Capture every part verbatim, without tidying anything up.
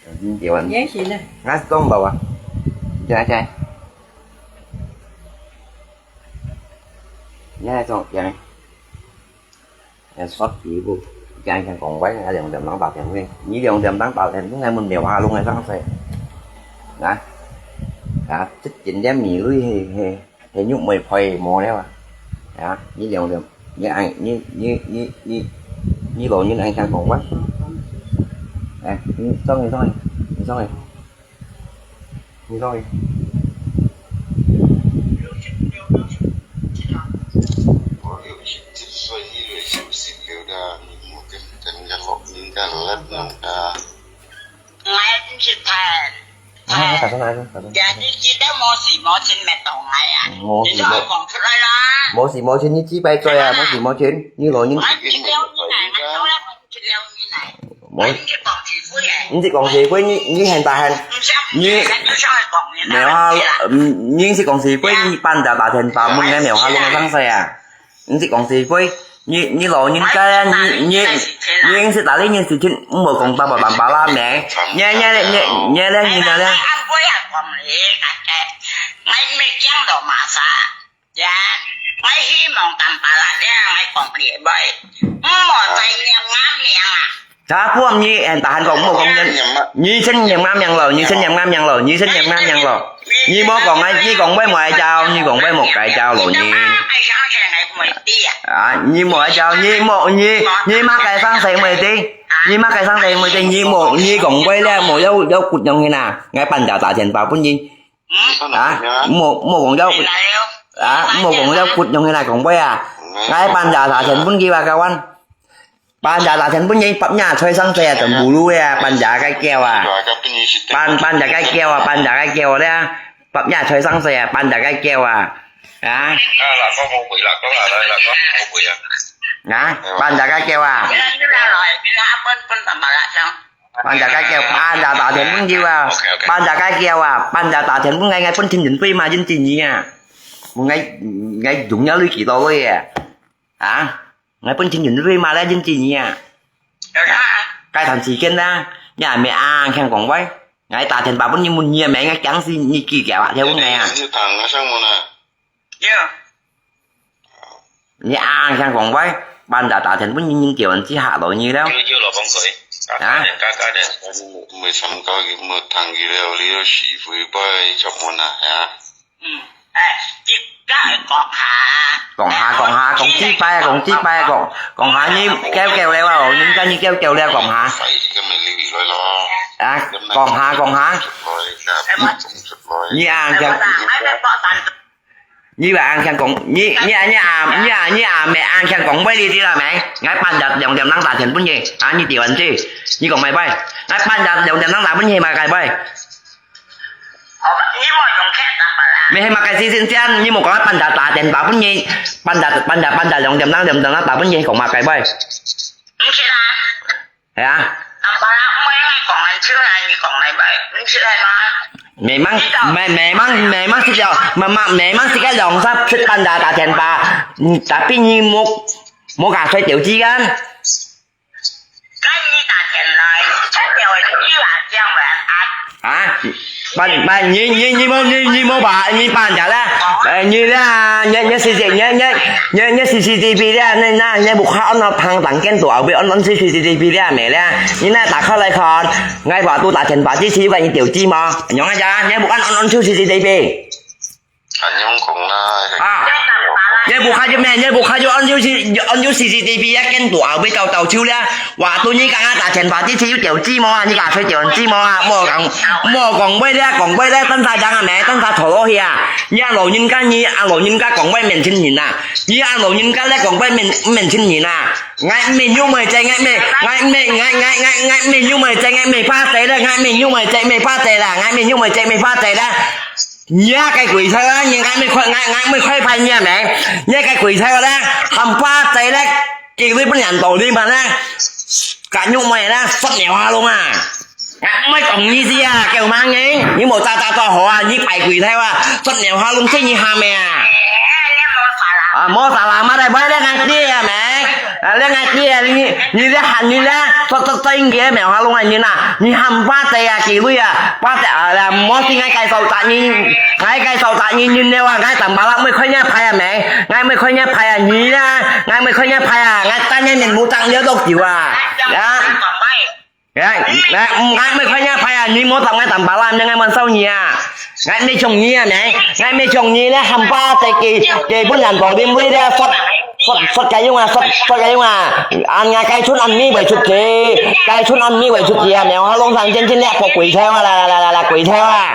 嗯，對啊。也行啊。那是中包啊。對啊，對啊。你還中，對啊。哎，煞機不，今日講話，啊，兩點鐘打電話，你兩點鐘打電話，還問了下弄个上勢。啊，啊，這點點米類，嘿，嘿。 係肉梅配無了啊！啊，你兩兩，你愛，你，你，你，你，你老人愛聽講話。哎，你上去，上去，你上去，你上去。我六十七歲，你六十六了，你莫跟人家老人家亂弄啊。 𠊎毋識聽。啊，打算來，打算。這日子都無事無情，乜當𠊎啊！無事無，你就愛講出來啦。無事無情，你幾百歲啊？無事無情，你老人。𠊎一條命來，𠊎從來無一條命來。無，𠊎毋識講是非个。毋識講是非，你，你現在還，毋識，你，毋識，就想愛講你啦。沒有啊，嗯，你毋識講是非，你半夜打電話問𠊎，沒有啊，弄上勢啊。 毋識講是非，你，你老人家，你，你，你毋識打理你事情，毋好講爸爸爸爸啦咩？你，你，你，你咧，你咧。𠊎希望淡薄仔，𠊎講你會，毋好再念𠊎名啊！ 他不，你，哎，打喊講，莫講人，你先念𠊎名咯，你先念𠊎名咯，你先念𠊎名咯。你莫講啊，你講話莫愛教，你講話莫愛教咯，你。啊，你莫愛教，你莫，你，你麼个上勢莫得，你麼个上勢莫得，你莫，你講話了，莫要，要骨樣去哪，𠊎半夜打電話分你。啊，莫，莫講要，啊，莫講要骨樣去哪講話啊，𠊎半夜打電話分佢啊，kawan。 半夜打電話分你，半夜吹上勢啊，全部路啊，半夜个叫啊，半，半夜个叫啊，半夜个叫咧，半夜吹上勢啊，半夜个叫啊，啊，啊，老公，我回了，老公，老公，我回啊。啊，半夜个叫啊，半夜个叫，半夜打電話分佢啊，半夜个叫啊，半夜打電話分𠊎，𠊎分陳仁輝嘛，認真你啊，𠊎，𠊎用了你幾多位啊？啊？ 𠊎分錢用對嘛，來認真你啊。該段時間啦，你還沒啊，聽講話，𠊎打電話分你問你啊，名，𠊎驚死你幾條啊，聽問𠊎啊。你打我上門啊？有。你啊，聽講話，半夜打電話分你，人叫人之下來你了。有，有老公佢。啊？加加點。沒參加，沒聽佢了，你要死灰白出門啊，啊？ 嗯，哎，這个講下。講下，講下，講幾擺啊，講幾擺啊，講，講下你叫叫了啊，哦，人家你叫叫了，講下。啊，講下，講下。你啊，你，你話恁樣講，你，你啊，你啊，你啊，你啊，你啊，毋係恁樣講話你知啦無？𠊎半夜兩點鐘打電話分你，啊，你調人知，你講麼个？𠊎半夜兩點鐘打分你，麼个話？ 你莫用客人吧啦。你係麼个事情先？你莫講半夜打電話分你，半夜，半夜，半夜兩點鐘，兩點鐘打分你，講麼个話？毋識啦。係啊。人吧啦，毋會講恁久啦，你講來吧，毋識啦嘛。Memang，memang，memang識了，memang，memang識个兩三，識半夜打電話，嗯，tapi你莫，莫加衰條子kan。 該你打電來，出了你話講完啊？啊？半，半，你，你，你莫，你，你莫把，你半夜啦，呃，你啦，你，你C C，你，你，你，你C C T V啦，你那，你屋下安到旁旁間都後背安安C C T V啦，沒啦？你那打開來看，𠊎話都打電話之前，有个你條子嘛？仰仔呀？你屋下安安出C C T V？ 恁樣講啦。啊，你屋下有咩？你屋下有安有安有C C T V啊？見到後尾到到手了。話對你講啊，打電話之前有調子無啊？你家吹調子無啊？莫講，莫講話了，講話了，等下人啊，咩？等下拖落去啊！你啊老人家，你啊老人家講話面前人啊！你啊老人家咧講話面面前人啊！𠊎毋係有妹仔，𠊎毋係，𠊎毋係，𠊎𠊎𠊎𠊎毋係有妹仔，𠊎毋係怕死咧，𠊎毋係有妹仔，毋係怕死啦，𠊎毋係有妹仔，毋係怕死啦！ 你啊，該鬼差啊，你該沒開，該，該沒開牌你啊，沒？你啊，該鬼差啊，咧，喊爸仔咧，幾位不然道理嘛咧，敢用咩咧，十秒下龍啊！𠊎毋係講你事啊，叫麼个？你無早早做好啊，你擺鬼差啊，十秒下龍識你喊咩啊？啊，無啥啦，嘛來買咧，𠊎知啊，沒？啊，你𠊎知啊，你，你這喊你這，做，做，做應該苗下弄个人啊，你喊巴仔啊，幾類啊，巴仔啊，無事𠊎介紹責任，𠊎介紹責任人了啊，𠊎打巴拉妹看你牌啊沒？𠊎妹看你牌啊，你啊，𠊎妹看你牌啊，𠊎單年面目張了多久啊？啊？ 來，來，嗯，𠊎毋係看你牌啊，你莫同𠊎談巴拉，你𠊎問少你啊。𠊎毋係像你啊，咩？𠊎毋係像你咧，喊巴仔佢，佢本人大點位咧，說，說，說个用啊，說，說个用啊。恁樣該村恁樣會出去，該村恁樣會出去啊，苗下弄上真正咧，破鬼頭啊，來，來，來，來，來，鬼頭啊。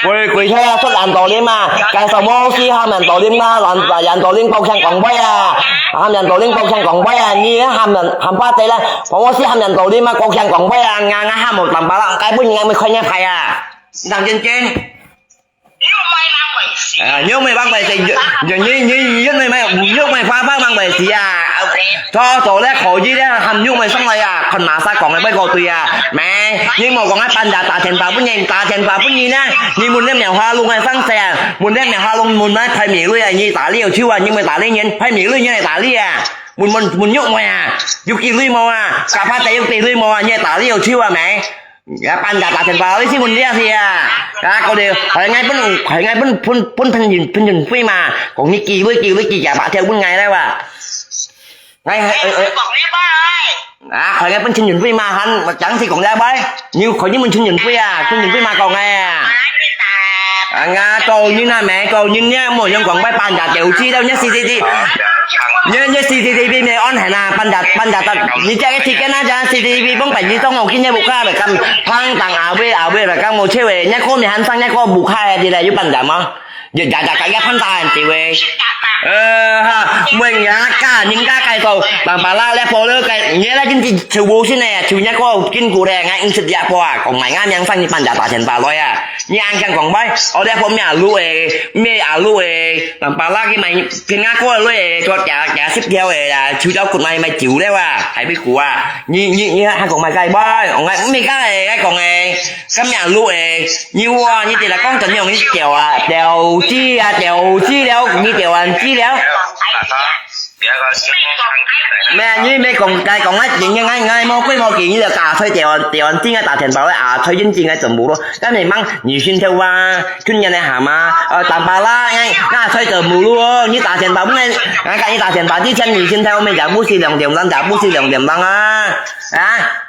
鬼，鬼頭啊，說恁多點嘛，該什麼事喊恁多點嘛，恁，恁多點高聲講話啊，喊恁多點高聲講話啊，你喊恁，喊巴仔啦。 我係喊恁多哩嘛，高聲講話啊，𠊎，𠊎喊無辦法啦，該本𠊎毋係看你牌啊，你當真真。啊，你毋係幫白事，你，你，你，你，你毋係，你毋係花花幫白事啊。做，做咧可以咧，喊你毋係上來啊，看哪儕講个毋過對啊，咩？你無講啊，半夜打電話分你，打電話分你呢，你問你苗下弄个上勢啊，問你苗下弄問啊，派米類啊，你打你有手啊，你毋係打你人，派米類你來打你啊。 問，問，問玉妹啊，有幾類無啊？假巴仔有幾類無啊？你打你有手啊沒？啊，半夜打電話，你先問這事啊。啊，過來，害𠊎分，害𠊎分，分，分，分陳雲，分陳雲輝嘛，講你幾類，幾類，幾隻巴仔問𠊎了哇。哎，哎，哎，哎。啊，害𠊎分陳雲輝嘛，還，我講起講了喂，你有看你問陳雲輝啊？陳雲輝嘛講个啊。 啊，𠊎做人啊，咩做人呢，無用講拜半夜掉資了，你C C T V，你，你C C T V沒安好啊，半夜，半夜打，你這個時間啊，這C C T V放半夜中午，今日屋下來，敢碰當阿威，阿威來，敢無笑誒，你個面還生，你個屋下誒，你來有半夜嗎？你日日日日碰打人掉誒。呃，哈，問人家，人家介紹，打巴拉，你保了該，你來經濟求無心誒，求你個筋骨咧，𠊎硬食一波啊，講來𠊎娘生你半夜打電話來啊。 你恁樣講喂，哦，你講咩阿魯誒，咩阿魯誒，人巴拉去買，騙阿哥个女誒，做假，假十條誒啦，抽條骨來買酒了啊，還會苦啊。你，你，你還講買該喂，我毋係假誒，𠊎講誒，該咩阿魯誒，你哇，你直來講怎樣，你掉啊，掉資啊，掉資了，你掉完資了。 咩？你毋係講，該講啊，人家𠊎，𠊎無規無矩，你就假吹掉，掉，真个打電話來啊，吹人真个全部咯。該你忙，你先頭啊，去年个蛤蟆，呃，打巴拉，𠊎，𠊎吹全部咯，你打電話，毋係，𠊎跟你打電話之前，你先頭，毋係也毋係兩點鐘，也毋係兩點鐘啊，啊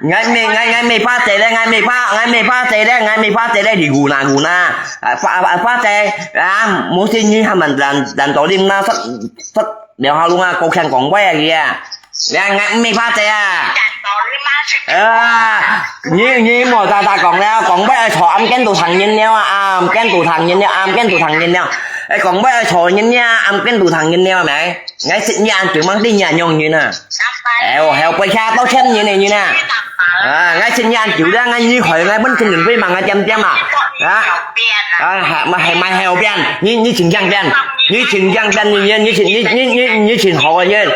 ，𠊎毋係，𠊎，𠊎毋係巴仔咧，𠊎毋係巴，𠊎毋係巴仔咧，𠊎毋係巴仔咧，你牛哪牛哪，啊，巴，啊，巴仔，啊，無事你還蠻懶，懶惰恁那，說，說 苗下弄啊，高聲講話啊佢啊。你啊，𠊎毋係巴仔啊。啊，你，你莫喳喳講了，講話愛坐暗間都聽人了啊，暗間都聽人了，暗間都聽人了。哎，講話愛坐人了，暗間都聽人了，咩？𠊎識你恁久，吂知你恁樣人啊。哎喲，還有背後道歉人的人啊。啊，𠊎識你恁久了，𠊎你害𠊎本身人會忙啊，點點啊。啊，啊，還，還，還後邊，你，你真正變，你真正變，你，你，你真，你，你，你，你真好个人。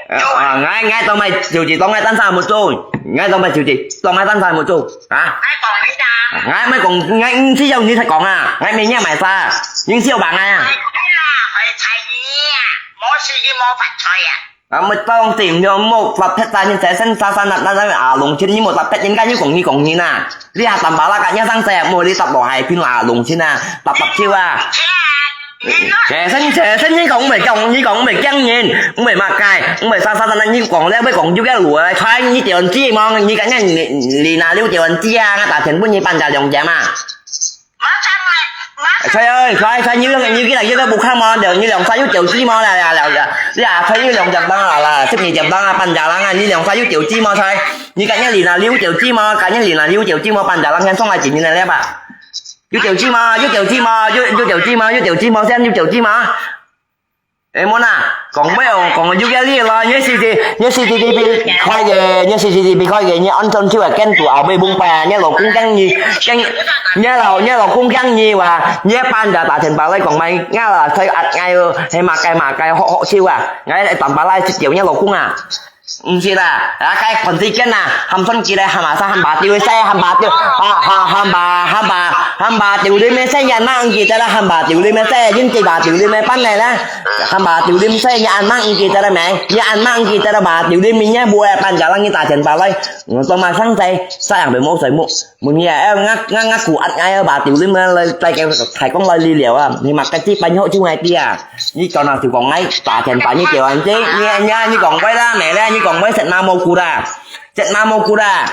啊，𠊎，𠊎當買手機，當買單啥無做，𠊎當買手機，當買單啥無做，啊？𠊎講你啊。𠊎毋係講，𠊎毋係要你才講啊，𠊎毋係你買啥，你係要幫𠊎啊？𠊎講啦，𠊎猜你啊，無事就莫發財啊。啊，毋係當時毋要莫發撇晒，你才生沙沙那，那，那，啊，弄清你莫發撇，人家又講你講你呐。 你還打巴拉个，你上世無你打落海邊啦，弄清啊，打打手啊。這生，這生你講毋係講，你講毋係驚人，毋係罵街，毋係啥啥啥，你講了會講就該路來，猜你點子嘛，你敢講你，你哪裡有點子啊？我打電話你半家兩家嘛。所以，所以，所以你，你今日這個不看嘛，你兩家有點子嘛，來來來來，你啊，所以兩家人啊啦，十二點鐘啊，半家人啊，你兩家有點子嘛，猜。 你敢若你哪裡有條子無？敢若你哪裡有條子無？半家人先送來一人來了吧？有條子無？有條子無？有，有條子無？有條子無？先有條子無？哎，莫啦，講話哦，講有个理咯，你CCTV，你CCTV開个，你CCTV開个，你安裝出來監督後尾蒙蔽啊！你老公驚你，驚，你老，你老公驚你話，你半家打電話來講嘛，𠊎啦，所以啊，𠊎喲，係罵街罵街，好好笑啊！𠊎打電話來接你老公啊！毋識啦，啊，該看時間啦，喊算起來，喊啊啥，喊爸丟个細，喊爸丟，喊，喊，喊爸，喊爸，喊爸丟你个細，你還吂毋記得啦，喊爸丟你个細，恁知爸丟你个半來啦，喊爸丟你个細，你還吂毋記得啦咩？你還吂毋記得啦，爸丟你明年不會半家人你打電話來，我做麼生仔，啥樣都無睡目。 Mun ni ai, ngak, ngak, ngak ku at ngai ba, tiu lim na lai, lai ke thai kong lai li liao a. Ni mak ka chi pan ho chu ngai tia. Ni chon na tiu kong ngai, ta chen pa ni tiu an chi. Ni, ni, ni kong bai la, me la, ni kong bai set na mo ku da. Set na mo ku da.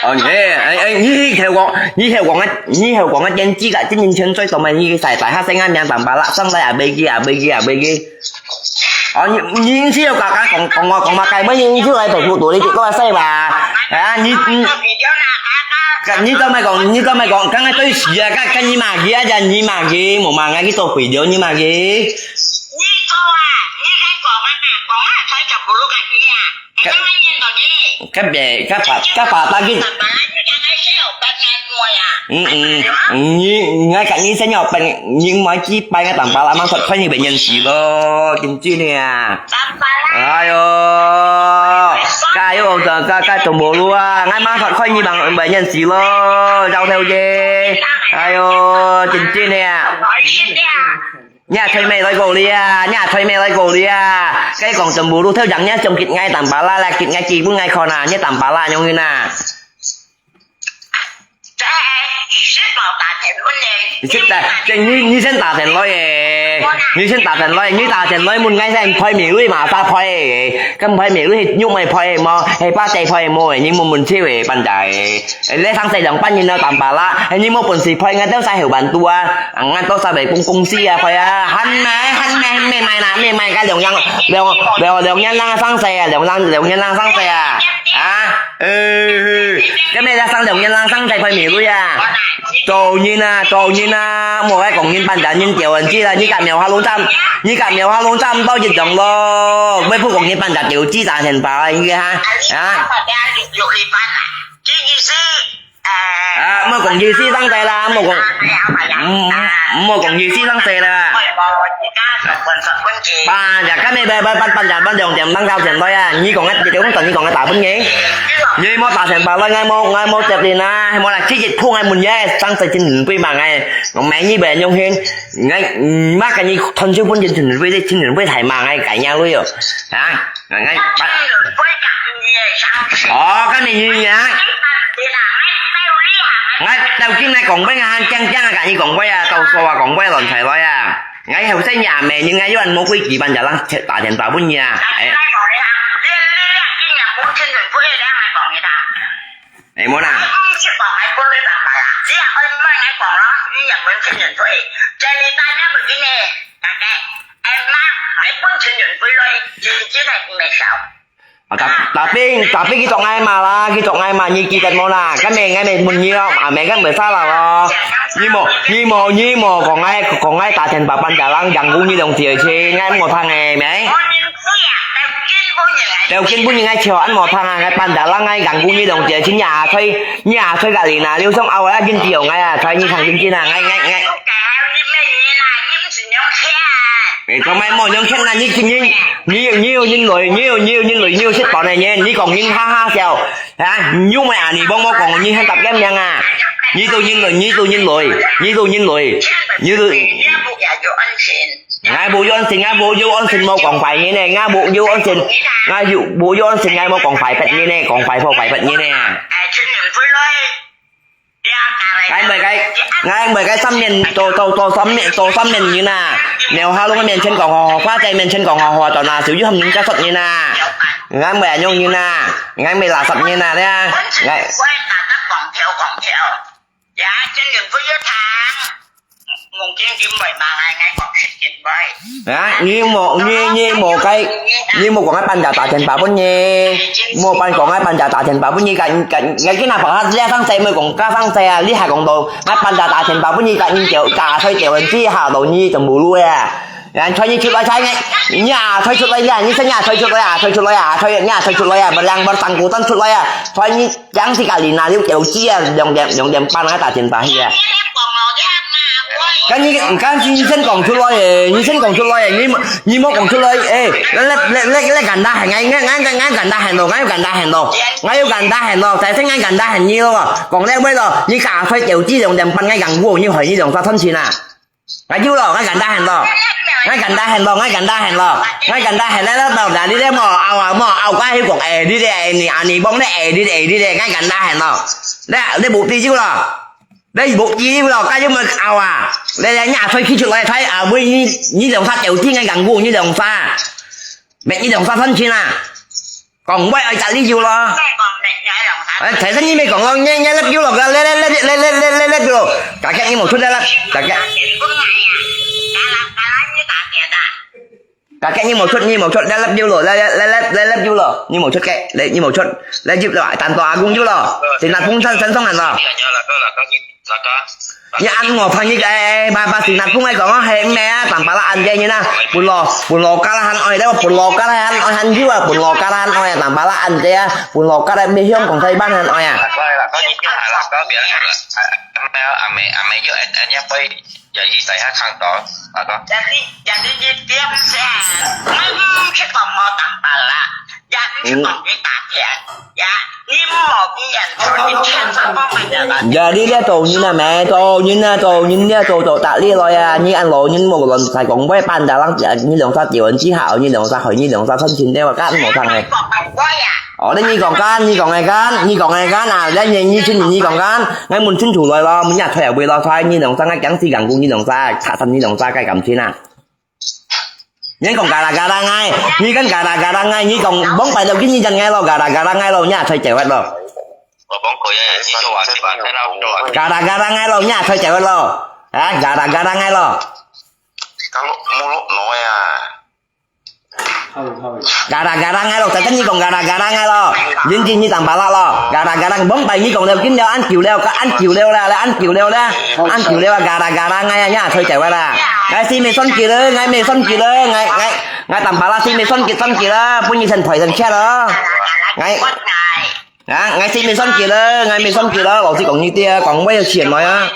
Ơ, ni, ai, ai, ni theo kong, ni theo kong, ni theo kong, tiên tri ka, tiên tri chen choi to mai, ni sai sai ha, sai ngai miang tam ba la, sang lai a, begi a, begi a, begi. Ơ, ni, ni, ni siu ka, ka, kong, kong, kong, ma kai, ma, ni, ni siu lai, to, to, to, ni, to, sai ba. Ha, ni, ni, ka, ni to mai kong, ni to mai kong, ka ngai to si a, ka, ka ni ma gi a, ja ni ma gi, mo ma ngai ki to video, ni ma gi. Ka be, ka pa, ka pa, ta ki, mm, mm, ni, ngai ka ni sen yo pen, ni mai ki pai ngai tam pa la mang thot khoi ni be nyen si lo, kin chi ni a. Ai yo, ka yo, ka, ka, ka, tong bo lu a, ngai mang thot khoi ni bang be nyen si lo, rau theo ye. Ai yo, kin chi ni a. Nhà thuê mẹ lại gọi đi à, nhà thuê mẹ lại gọi đi à. Cái còn tầm bù lu theo dặn nhá, chồng kịch ngay tạm bả la là kịch ngay chị bún ngay kho nà, nhá tạm bả la nhung như nà. Xếp ta, cái như, như sen ta thèn lối, như sen ta thèn lối, như ta thèn lối, muốn ngay sen phơi mì lui mà ta phơi, cái phơi mì lui nhúc mày phơi mà, hay ba tay phơi mà, nhưng mà muốn chịu bàn giải. Lẽ sáng sớm dòng pan nhìn nó tạm bả la, hay nhưng mà buồn xì phơi ngay tao sai hiểu bàn tua, ngay tao sai về công công ty à phơi à, hăn mày, hăn mày, hăn mày mày nè, mày mày cái dòng nhang, dòng dòng dòng nhang lang sáng sớm à, dòng lang dòng nhang lang sáng sớm à, à, ừ, cái mày ra sáng dòng nhang lang sáng sớm phơi mì lui à, trâu nhìn à, trâu nhìn à, một cái công nhân bàn giải nhìn tiểu anh chị là như cả mèo ha lông trăm, như cả mèo ha lông trăm bao nhiêu dòng lo, mấy phút công nhân bàn giải tiểu chị trả tiền bảo như ha, à. À, 無講意思生仔啦，無講，嗯，嗯，無講意思生仔啦。Ba, ya kan ni ba, ba, ba, ba, ya, ba, dòng tiền mang theo tiền來啊，你講个，你講等你講个打分你。你莫打錢吧，來，𠊎無，𠊎無接你啦，無啦，直接碰𠊎門耶，生仔真唔會嘛，𠊎，我買你不用錢，𠊎，嗯，嘛跟你團購分錢，真唔會，真唔會太嘛，𠊎改樣了喲，啊。 哦，跟你一樣。𠊎頭先來講過啊，驚驚啊，跟你講過啊，到時候啊講過亂晒來啊。𠊎後生也未，應該有人無規矩，辦就人打電話分你啊。哎，哎，無啦。啊，tapi，tapi佢做𠊎嘛啦，佢做𠊎嘛，你記得無啦？該咩，𠊎咩問你咯，啊，咩，該無啥啦咯。你無，你無，你無講𠊎，講𠊎打電話辦家人，養護你兩條錢，𠊎無聽誒，咩？條件本人𠊎笑，恁無聽啊，𠊎辦家人，𠊎養護你兩條錢，你阿衰，你阿衰隔離那，你想拗啊，緊掉𠊎啊，衰你聽真真啊，𠊎，𠊎，𠊎。 你做麼無用錢啊？你，你，你，你有人來，你有，你有人來，你有食飯个人，你講人哈哈笑，啊？你有麼啊？你幫我講，你還答應命啊？你做人來，你做人來，你做人來，你做，𠊎無有安心，𠊎無有安心，無講壞人呢，𠊎無有安心，𠊎有，無有安心，𠊎無講壞別人呢，講壞話壞別人呢。𠊎毋係該，𠊎毋係該三面，做，做，做三面，做三面人啊！苗下龍个面前講好好，花姐面前講好好，到那時又喊人家說人啊！𠊎毋係恁樣人啊！𠊎毋係垃圾人啊！你啊！𠊎啊，你無，你，你無該，你無講該辦家打電話分你，無辦講該辦家打電話分你，該，該，該今日白下這生事，無講該生事啊，你還講到該辦家打電話分你，該你就，該衰掉人知下到你就無路啊。然後你出來才，你啊，退出來呀，你先啊，退出來啊，退出來啊，退，你啊，退出來啊，不然不上古站出來啊，所以你 Yang si kali na liu kêu chi à, dòng điện, dòng điện pan ngay ta tiền ta hi à. 該你，你看你先講出來誒，你先講出來誒，你，你莫講出來誒，來來來來來，簡單喊，𠊎𠊎𠊎𠊎簡單喊咯，𠊎有簡單喊咯，𠊎有簡單喊咯，在先𠊎簡單喊你咯，講了尾咯，你加歲九至兩點半，𠊎講過，你害你兩儕賺錢啊！ 𠊎有咯，𠊎簡單喊咯，𠊎簡單喊咯，𠊎簡單喊咯，𠊎簡單喊了，了到哪裡咧？莫拗啊，莫拗，該佢講，誒，你咧，誒，你啊，你講咧，誒，你咧，誒，你咧，𠊎簡單喊咯，咧，你無知有咯，你無知有咯，該有莫拗啊，你咧，你阿衰去出來，睇啊，喂，你你兩儕掉天，𠊎講過，你兩儕，乜你兩儕賺錢啊！ 講話愛家己有咯。哎，財神你沒講咯，你你粒有咯，來來來來來來來來來有咯，大家你無出來了，大家。大家你無出，你無出，來粒有咯，來來來來來粒有咯，你無出个，來你無出，來入咯，單到阿公有咯，先拿風扇先送人咯。 你恁我朋友个，哎，爸爸是拿公來講哦，嘿，毋係啊，當巴拉安姐呢啦，本來本來家啦還愛，但係本來家啦還愛還有啊，本來家啦還愛啊，當巴拉安姐啊，本來家啦咩香港西班還愛啊。阿哥，阿哥，你叫阿哥，不要喊了。阿妹，阿妹，阿妹，又安安呀，會有一在下看到，阿哥。Jadi, jadi dia dia mesti, hmm, kita mau tambah lah. Ya, mesti mau kita dia. Ya, ni mau dia, mau dia, mau dia. 呀，你這做人啊，咩做人啊，做人啊，做做得你來啊！你恁老人無亂晒講話，半打人，你兩隻掉人之下，你兩隻害，你兩隻親情，你話幹無通誒。哦，你你講幹，你講个幹，你講个幹啊！你你你你講幹，𠊎問清楚來咯，問也退也會咯，退你兩隻，𠊎講死講古，你兩隻，拆散你兩隻个感情啊！ 你講嘎啦嘎啦𠊎，你講嘎啦嘎啦𠊎，你講往擺就跟你講𠊎咯，嘎啦嘎啦𠊎咯，你也吹走咯。我講可以，你做啊，你把看到做啊。嘎啦嘎啦𠊎咯，你也吹走咯。啊，嘎啦嘎啦𠊎咯。Kalau mulut no ya. 嘎啦嘎啦𠊎咯，就跟你講嘎啦嘎啦𠊎咯，認真你當巴拉咯，嘎啦嘎啦，往擺你講了，跟了，恁久了，恁久了啦，恁久了啦，恁久了啊，嘎啦嘎啦𠊎啊，你也吹走啦。 𠊎死未算結啦，𠊎未算結啦，𠊎𠊎𠊎當巴拉死未算結算結啦，分你先賠先check咯。𠊎啊，𠊎死未算結啦，𠊎未算結啦，老實講你知啊，講話有錢來啊。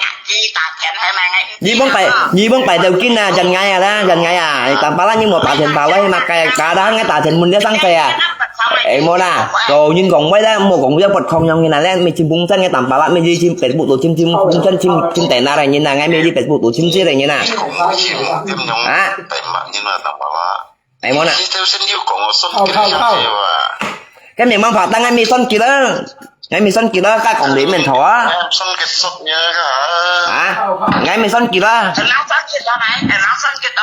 你往擺你往擺就緊啊，人𠊎啊啦，人𠊎啊，當巴拉你莫打錢打來嘛，該打打𠊎打錢問了上世啊。 哎，無啦，做人講話啦，莫講這不康樣人啦，咧，每天風扇个當巴拉，每日天Facebook都天天風扇天天電腦个人啦，𠊎每日Facebook都天天个人啦。啊？哎，無啦。該明明白當，𠊎未算結啦，𠊎未算結啦，該講你面頭啊。啊？𠊎未算結啦。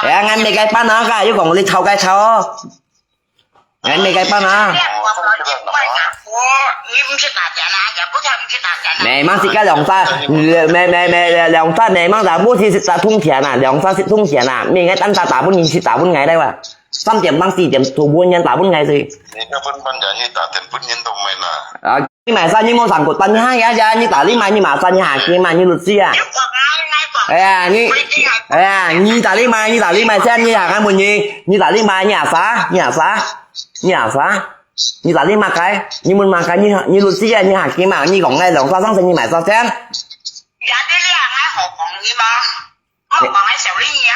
哎呀，𠊎未該辦啊，該又講你吵該吵哦。 哎，你該辦啊？Memang si該兩儕，memang memang兩儕memang打不起是打通錢啊，兩儕是通錢啊，明个單打打不贏是打不贏个哇。三點半四點做不贏打不贏是。你个分班人，你打點不贏都沒啦。啊，你買啥？你莫上過班，你还呀呀，你打你买，你买啥？你还给买，你都知啊。哎呀，你，哎呀，你打你买，你打你买，现在你还敢问你，你打你买，你还啥？你还啥？ 你啊啥？你打你嘛該？你問嘛該？你你律師啊？你下機嘛？你講个兩三聲，你買啥先？Ya，你你啊，𠊎好講你嘛？我講个小麗啊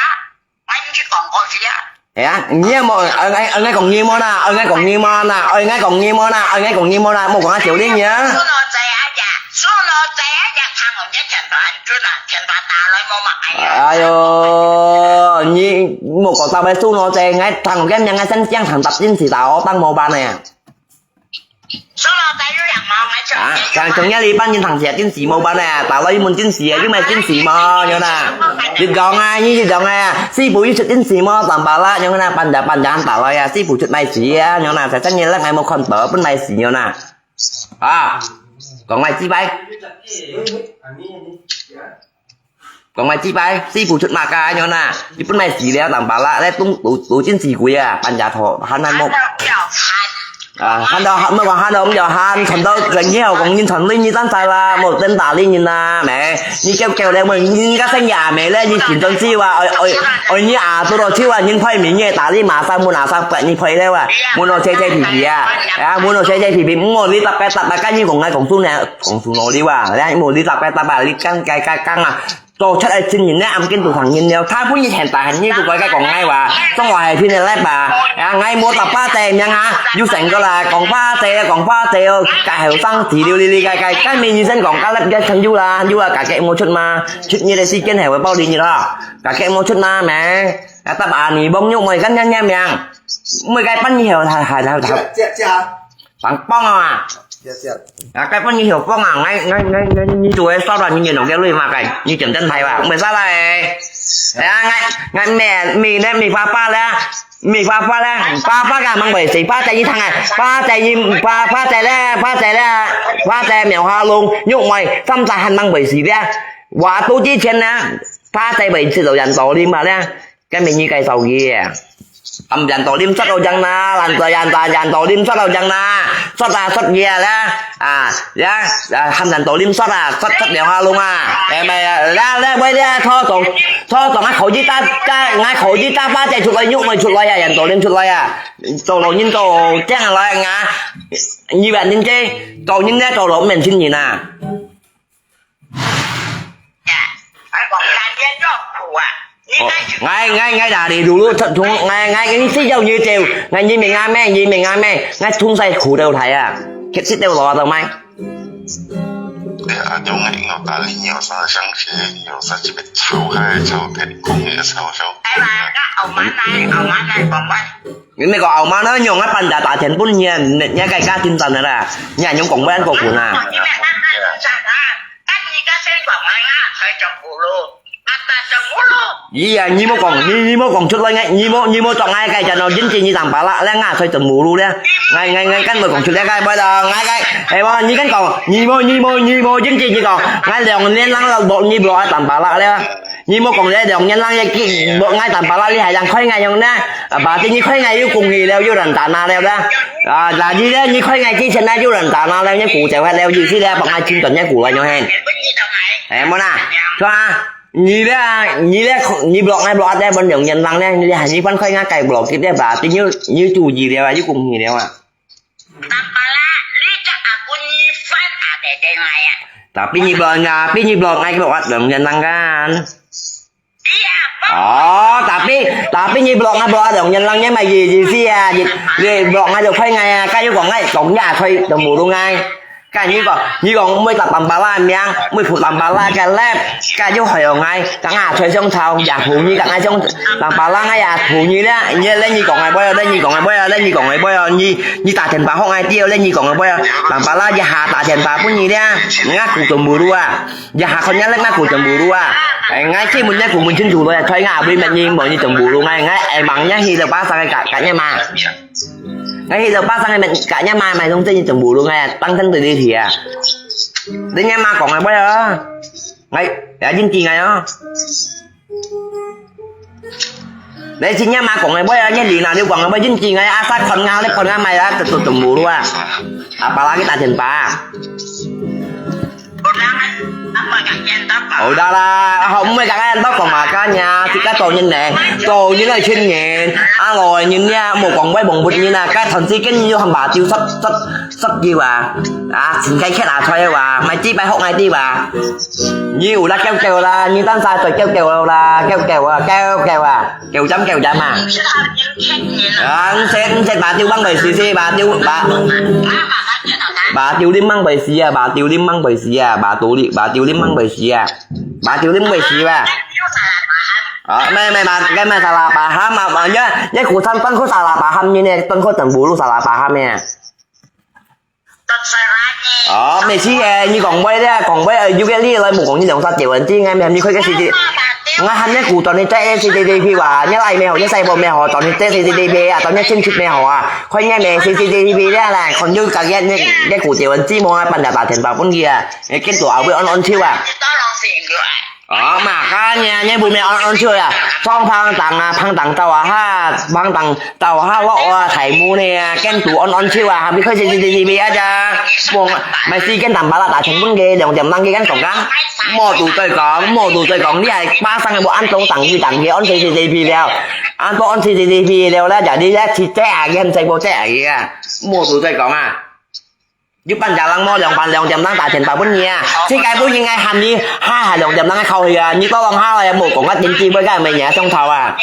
，𠊎毋去講過去啊。哎呀，你也莫，呃，哎，哎，講你莫啦，哎，講你莫啦，哎，講你莫啦，哎，講你莫啦，莫講啊，小麗啊。Suno在啊呀，suno在啊呀，看我面前都安住了，天大大了，我嘛哎呀。哎哟，你莫講到尾suno在，哎，當我个面，哎，先讲谈答应是打我当模板呢。 啊，讲讲个你半斤糖钱电视冇办啊，打来一门电视啊，又买电视嘛，有啦。你讲啊，你讲啊，四部一出电视嘛，当巴拉，有啦，半打半打打来啊，四部出买电视啊，有啦，在这年了还冇看到，不买电视有啦。啊，讲买几百。 講來幾擺，四部出馬家恁樣啦，你本來死了，當巴拉，來東，東，東京死鬼啊，搬家伙，喊他莫。啊，喊到，莫講喊到，毋要喊，傳到人家講，人傳你，你站在啦，莫真打理人啦，咩？你叫叫了，莫，你个生意也沒了，你緊張死哇，哎，哎，哎，你啊，做到死哇，人派名，你打理馬上，莫拿上，不然你派了哇，莫拿切切皮皮啊，啊，莫拿切切皮皮，莫你打白打白，跟你講，哎，講出來。 講出來你哇，你無你打白打白，你講該該講啊，做出來真人呢，暗間都同人了。他本一天大漢，你都該該講𠊎話，總話係天的來吧。啊，𠊎無打巴仔名啊，有成個啦，講巴仔啊，講巴仔哦，該後生時了哩哩該該，該美女先講，該粒个成有啦，有啦，該个無出嘛，出你的時間係會包你啦，該个無出嘛咩？啊，答啊，你幫玉妹跟人家名，妹該班以後還還還還，這這這哈，幫幫啊！這這，啊，該分你曉講啊，𠊎𠊎𠊎𠊎你做个少了，你兩个鐳嘛該，你點點睇吧，毋會使啦誒。哎呀，𠊎𠊎咩咩咧，咩爸爸咧，咩爸爸咧，爸爸个問題係，爸仔你聽啊，爸仔你爸爸仔咧，爸仔咧，爸仔苗下龍，玉妹，三隻還問題係咧，話到之前咧，爸仔會知道人道理嘛咧。 該美女介紹佢啊。含人道理煞到正啦，人道人道人道理煞到正啦，煞啊煞佢啊啦，啊，呀，啊，含人道理煞啊，煞煞兩下龍啊，哎，咪啊，啦啦，喂啦，拖動拖動啊，口一打打，啊，口一打巴仔出來，玉妹出來啊，人道理出來啊，做老人做正來啊，你問人家，做人咧做老面前人啊。 呀，哎，講人家做苦啊，你哦該去，ngai ngai ngai dah đi dulu thong ngai ngai cái xí dâu như chiều ngai như mình ngai mẹ như mình ngai mẹ ngai thun say khổ đâu thầy à, khét xít đâu lo đâu mai. 对啊，中午有打理，有啥相信，有啥这个炒菜、炒天公也炒小。哎嘛，該後晚來，後晚來講話。 Ini kau au mana nyong apa ndak tak chen pun nyen nyen kai ka tin tan lah. Nya nyong kong ban ko kuna. 你咩啊？該你个先講來啊，才做苦路，啊，該做苦路。 Iya, nyi mo kong, nyi nyi mo kong chut loi ngai, nyi mo nyi mo chok ngai kai jan no jin chi nyi tam pa la le nga soi tum mu lu le. Ngai ngai ngai kan mo kong chut le kai boi da ngai kai. Eh, wa nyi kan kong, nyi mo nyi mo nyi mo jin chi nyi kong. Ngai leong nien lang lo bo nyi blo a tam pa la le. Nyi mo kong le leong nien lang ye ki bo ngai tam pa la le hai yang khoi ngai yong na. Ba ti nyi khoi ngai yu kung hi le yu ran ta na le da. Ah, la ji le nyi khoi ngai chi chen na yu ran ta na le nyi ku cheu hai le yu si le bak ngai chin ton nyi ku la yong hen. Eh, mo na. Chua. Nyi le, nyi le, nyi blok ngai blok ate bon yong nyen lang le, nyi le hai nyi phan khoi ngai kai blok kit le ba, ti nyi, nyi tu ji le ba, yu kung hi le ba. Tampala, li cak aku nyi fan ate te ngai ya. Tapi nyi blok ngai, tapi nyi blok ngai blok at yong nyen lang kan. Iya, bang. Oh, tapi, tapi nyi blok ngai blok at yong nyen lang nyen mai ji ji si ya, ji, ji blok ngai blok khoi ngai ya, kai yu kong ngai, kong ya khoi, dong bu lu ngai. Ka nyi kong, nyi kong mui tak tampala miang, mui phu tampala ka lep, ka yu hoi ong ngai, ka nga choi siong chao, ya phu nyi ka ngai siong tampala ngai ya phu nyi le, nyi le nyi kong ngai boi, le nyi kong ngai boi, le nyi kong ngai boi, nyi, nyi ta thian pa hok ngai tiu, le nyi kong ngai boi, tampala ya ha ta thian pa pun nyi le, nga ku tum bu lu a, ya ha kon nya le nga ku tum bu lu a, ngai chi mun nya ku mun chin tu lo ya, choi nga bui met nyi mo nyi tum bu lu ngai, ngai ai mang nya hi le pa sa ngai ka, ka nya ma. Ngai hi lo pa sang ngai met ka nya ma mai dong chen tum bu lu ngai tang tang de li thia. De nya ma kong ngai boi a. Ngai ya jin ti ngai a. De chi nya ma kong ngai boi a, nya li na liu kong ngai boi jin ti ngai a sa kon ngai le kon ngai mai a tu tum bu lu a. Apa lagi ta chen pa. Orang apa nak nyen tak apa. Ôi đa la, không mấy cái anh tóc còn mà cá nhà thì cái tổ nhân nè, tổ nhân là chuyên nghiệp, ăn rồi nhân nha, một còn với bồng bụt như nè, cái thần chi cái như hầm bà tiêu sắp sắp sắp gì bà, à, xin cái khét là thôi bà, mày chi bài học ngày đi bà, như đã kêu kêu là như tan sai rồi kêu kêu là kêu kêu à, kêu kêu à, kêu chấm kêu chấm à, à, anh sẽ anh sẽ bà tiêu băng bài xì xì bà tiêu bà bà tiêu lim băng bài xì à, bà tiêu lim băng bài xì à, bà tụ li bà tiêu lim băng bài xì à. Bà Triều Linh mày xí bà. Ờ, mày mày bà cái mày xà là bà hám mà mà nhớ nhớ cú thăm tấn khối xà là bà hám như nè, tấn khối tần bù lu xà là bà hám nè. Ờ, mày xí eh, như còn quay đấy, còn quay ở U K đi rồi một còn như đồng sao tiểu anh chứ ngay mày hàm như khối cái xí xí. Ngay hàm nhớ cú tao nên chạy xí xí đi phi bà, nhớ lại mày họ nhớ sai bộ mày họ tao nên chạy xí xí đi phi à, tao nhớ xin chụp mày họ à. Khối nhớ mày xí xí đi phi đấy là còn như cả cái cái cú tiểu anh chứ mà bạn đã bà thèn bà cũng gì à. Cái tổ áo với on on chiêu à. Ờ, mà cái nhà nhà bố mẹ ăn ăn chưa à? Trong phang tặng à, phang tặng tàu à ha, phang tặng tàu ha lọ à, thầy mu nè, ken tủ ăn ăn chưa à, hàm đi khơi gì gì gì gì à cha. Buông, mày xí ken tặng bà là ta chồng bún ghê, đồng chồng tăng ghê ken tổng cán. Mò tủ tôi có, mò tủ tôi có, đi ai ba sang bộ ăn tông tặng gì tặng ghê ăn gì gì gì gì leo. Ăn tông ăn gì gì gì gì leo là chả đi là chỉ trẻ à, ghê ăn chạy bộ trẻ à ghê à. Mò tủ tôi có à. 一般家人無兩半兩點鐘打電話分你啊，這个本應該喊你下下兩點鐘个考慮啊，你到當下來無講个電話會該毋係你个上頭啊，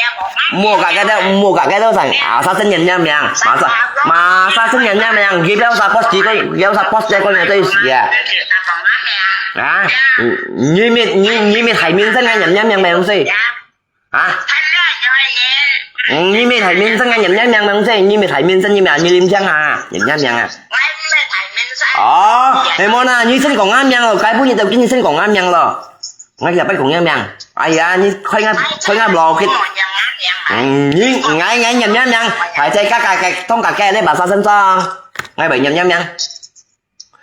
無个該兜，無个該兜上啊，啥生人家名，馬上馬上生人家名，你不要啥 boss 个，不要啥 boss 个，講你對死啊，啊，你你你你你太明顯个人家名咩東西？ 啊？嗯，你乜太明顯啊，人家名名聲，你乜太明顯，你乜你林強啊，人家名啊。哦，係無啦，你先講啊名咯，該不你就跟你先講啊名咯。𠊎就不講啊名。哎呀，你開啊開啊blog去。嗯，你𠊎𠊎人家名，還在嘎嘎个，當嘎个，你把啥身上，𠊎不人家名。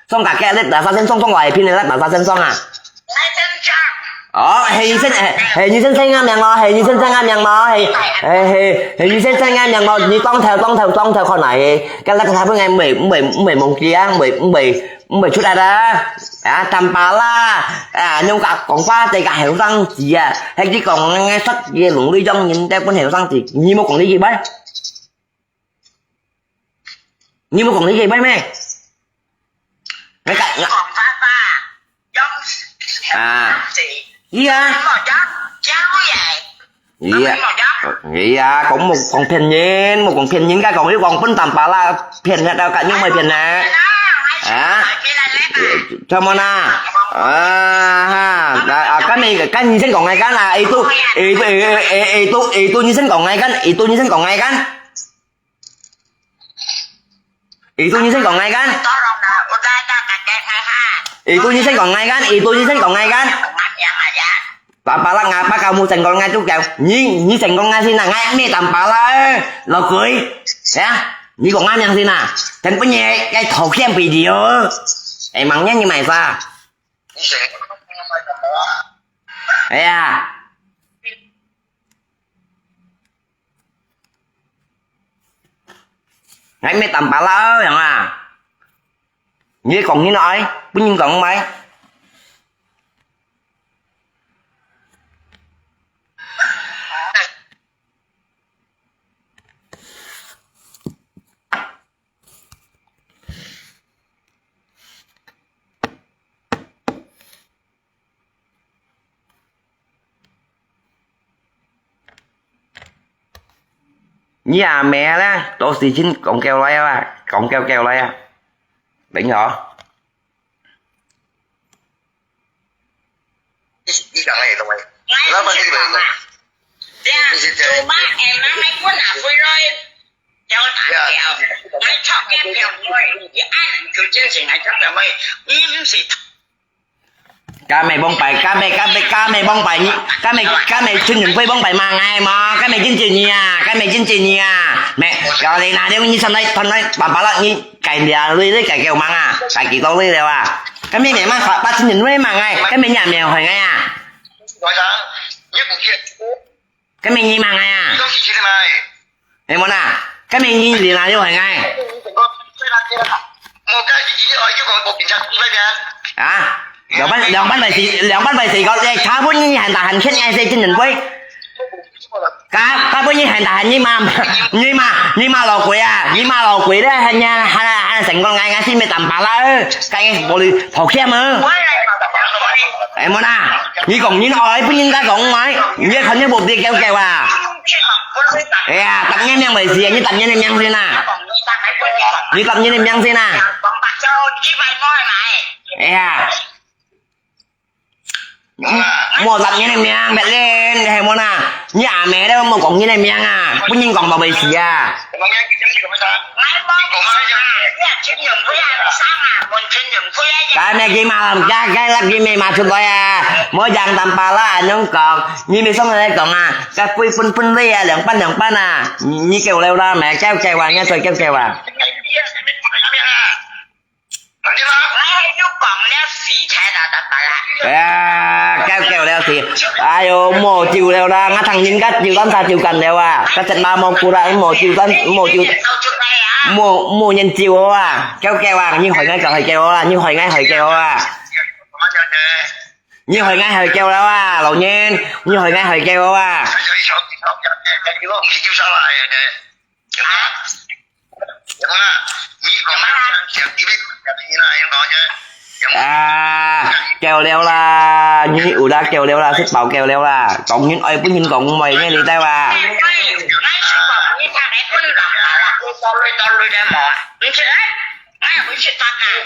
上家个，你打啥先上，上外片个，你打啥先上啊？哦，係醫生，係係醫生先个名咯，係醫生先个名咯，係係係係醫生先个名咯，你當頭當頭當頭看來个，該那个他不應該毋會毋會毋會忘記啊，毋會毋會毋會出來啦，啊，坦白啦，啊，用个講話對个後生仔啊，係你講个實際个農曆中人在分後生仔，你無講呢句話。 你無講你个妹妹？你講，你講爸爸，用啊，伊啊，伊啊，伊啊，講無講騙人，無講騙人，該講你講分擔巴拉騙人，到該你毋係騙人，啊？做麼啦？啊哈，啊，該你該你先講个該啦，itu itu itu itu itu你先講个該，itu你先講个該。 Itu你先講个kan? Itu你先講个kan? Itu你先講个kan? Tampalak ngapa kamu senggol ngai tu kau? Ni ni senggol ngai sini ngai me tampalak eh. Lo kui. Ya. Ni kok ngai yang sini. Dan punya kai thok yang video. Emangnya ni mai sa? Ya. Ngai me tampalak ơi yang ah. Ngai kong hin ơi, pun ngai kong mai.你阿姆咧，到時先講叫來啊，講叫叫來啊，等我。 Kami bông bai, kami kami kami bông bai, kami kami chun yun pui bông bai mang ai ma, kami jin jin nia, kami jin jin nia. Mẹ, kalau đi na dia ni sanai sanai, bapa lah ni. Cái lia lui đấy cái kêu mang à, cái kỳ tao lui đấy à. Cái mẹ mẹ mang phải bắt xin nhìn lui mang ngay, cái mẹ nhà mèo hỏi ngay à. Cái mẹ nhi mang ngay à. Em muốn à, cái mẹ nhi đi là lui hỏi ngay. Hả? Lòng bắt lòng bắt bài xì, lòng bắt bài xì có đây, tháo bốn nhi hành ta hành khét ngay xe trên đỉnh quay. Ka, ka bơ nyi hèn ta hèn nyi ma, nyi ma, nyi ma lò quỷ à, nyi ma lò quỷ đấy, hèn nha, hèn, hèn seng con ngai ngai xin mẹ tắm pá la ơ, cái bồ lì thổ khiêm ơ. Em muốn à, nyi cổng nyi nói, bơ nyi ta cổng nói, nyi khăn nyi bột đi kéo kéo à. Ê à, tập nyi miệng vậy gì, nyi tập nyi miệng xin à. Nyi tập nyi miệng xin à. Ê à. Mua tập nyi miệng, bẹt lên, hay mua nè. Nyi à mẹ đó mua cổng nyi miệng à. Bơ nyi cổng bảo vậy gì à. Cái mẹ kia mà làm cái cái lắc kia mẹ mà chụp vậy à. Mua giang tắm pá la, anh không còn. Nhi mẹ sống ở đây còn à. Cái pui pun pun đi à, lưỡng pan lưỡng pan à. Nhi kêu leo ra mẹ kéo kéo à, nhá tôi kéo kéo à. À, kéo kéo leo thì. Ai ơi, mua chiu leo ra, ngắt thằng nhìn cắt chiu tắm sa chiu cần leo à. Cắt chân ba mua cù ra, mua chiu tắm, mua chiu. Mua, mua nhìn chiu à. Kéo kéo à, như hỏi ngay cả hỏi kéo à, như hỏi ngay hỏi kéo à. Như hỏi ngay hỏi kéo leo à, lẩu nhìn, như hỏi ngay hỏi kéo à. 啊，啊，夠了啦，你有啦，夠了啦，食飽夠了啦，講人愛分人講毋愛呢，你知哇？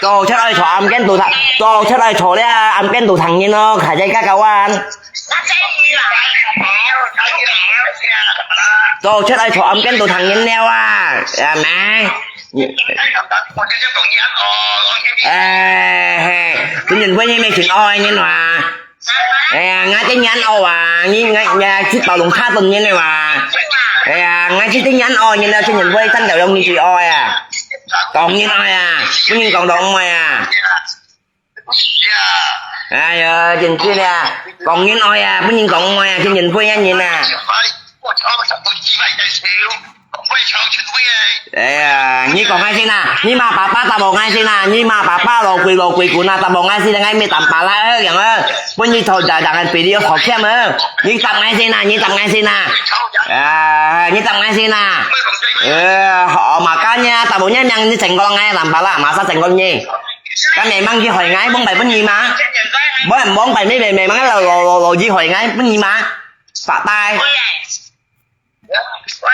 做出來坐暗間度堂，做出來坐了暗間度堂人咯，還在加加玩。做出來坐暗間度堂人了啊，阿妹。哎，嘿，真正會你沒聽哦，你話。哎呀，𠊎真人哦啊，你，你，你，去包容他等人了哇。哎呀，𠊎真正人哦，你了真正會站到用你去哦呀。講人哦呀，不能講到我呀。哎呀，真正啊，講人哦呀，不能講我呀，真正會人啊。 哎呀，你講𠊎先啊，你罵爸爸打無𠊎先啊，你罵爸爸老鬼老鬼滾啊，打無𠊎先啊，𠊎咩打巴拉啊，樣啊，分你頭大大个比你好看啊，你打𠊎先啊，你打𠊎先啊，啊，你打𠊎先啊，呃，好嘛，kan ya，打無你命你整個𠊎打巴拉，masa整個你，kan memang佢害𠊎，冇辦法你嘛，冇冇辦法，memang老老老老佢害𠊎，分你嘛，拜拜。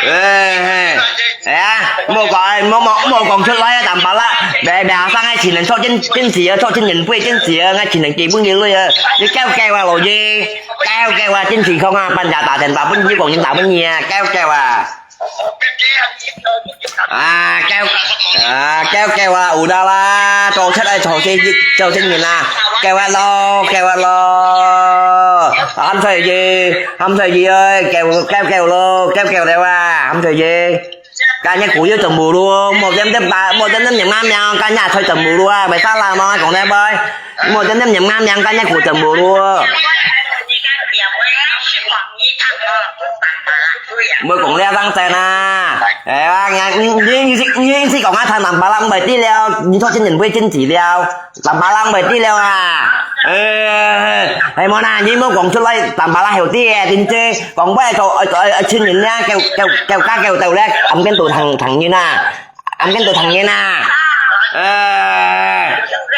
哎，哎，哎呀，莫講，莫莫莫講出來啊，打巴拉，別別生个情人做真真事啊，做真人會真事啊，𠊎情人基本个女啊，你教教啊，老爺，教教啊，真情況啊，半夜打電話分你講，你打分你啊，教教啊。啊，教啊，教教啊，有啦啦，做出來做事，做真人啊，教啊咯，教啊咯，喊出去。 喊出去啊，教教教咯，教教了啊，喊出去。Kan ya苦又怎麼咯？莫真正把，莫真正命啊命，kan ya出怎麼咯啊？Mày sao là mà講đấy bơi？莫真正命啊命，kan ya苦怎麼咯？莫講了，當真啊！哎呀，你你你你你講啊，他南巴拉唔係知了，你做真人會真知了。 Tăm pala mày tí liao à. Ê, hay mô na, nyi mô kông chhut lơi, tăm pala hiểu tí, tin chê, kông bơi chô, ê, ê, ê, chhên nhìn nha, kêu, kêu, kêu cá kêu tàu lé, ấm kén tù thằng, thằng nhìn à. Ấm kén tù thằng nhìn à. Ê,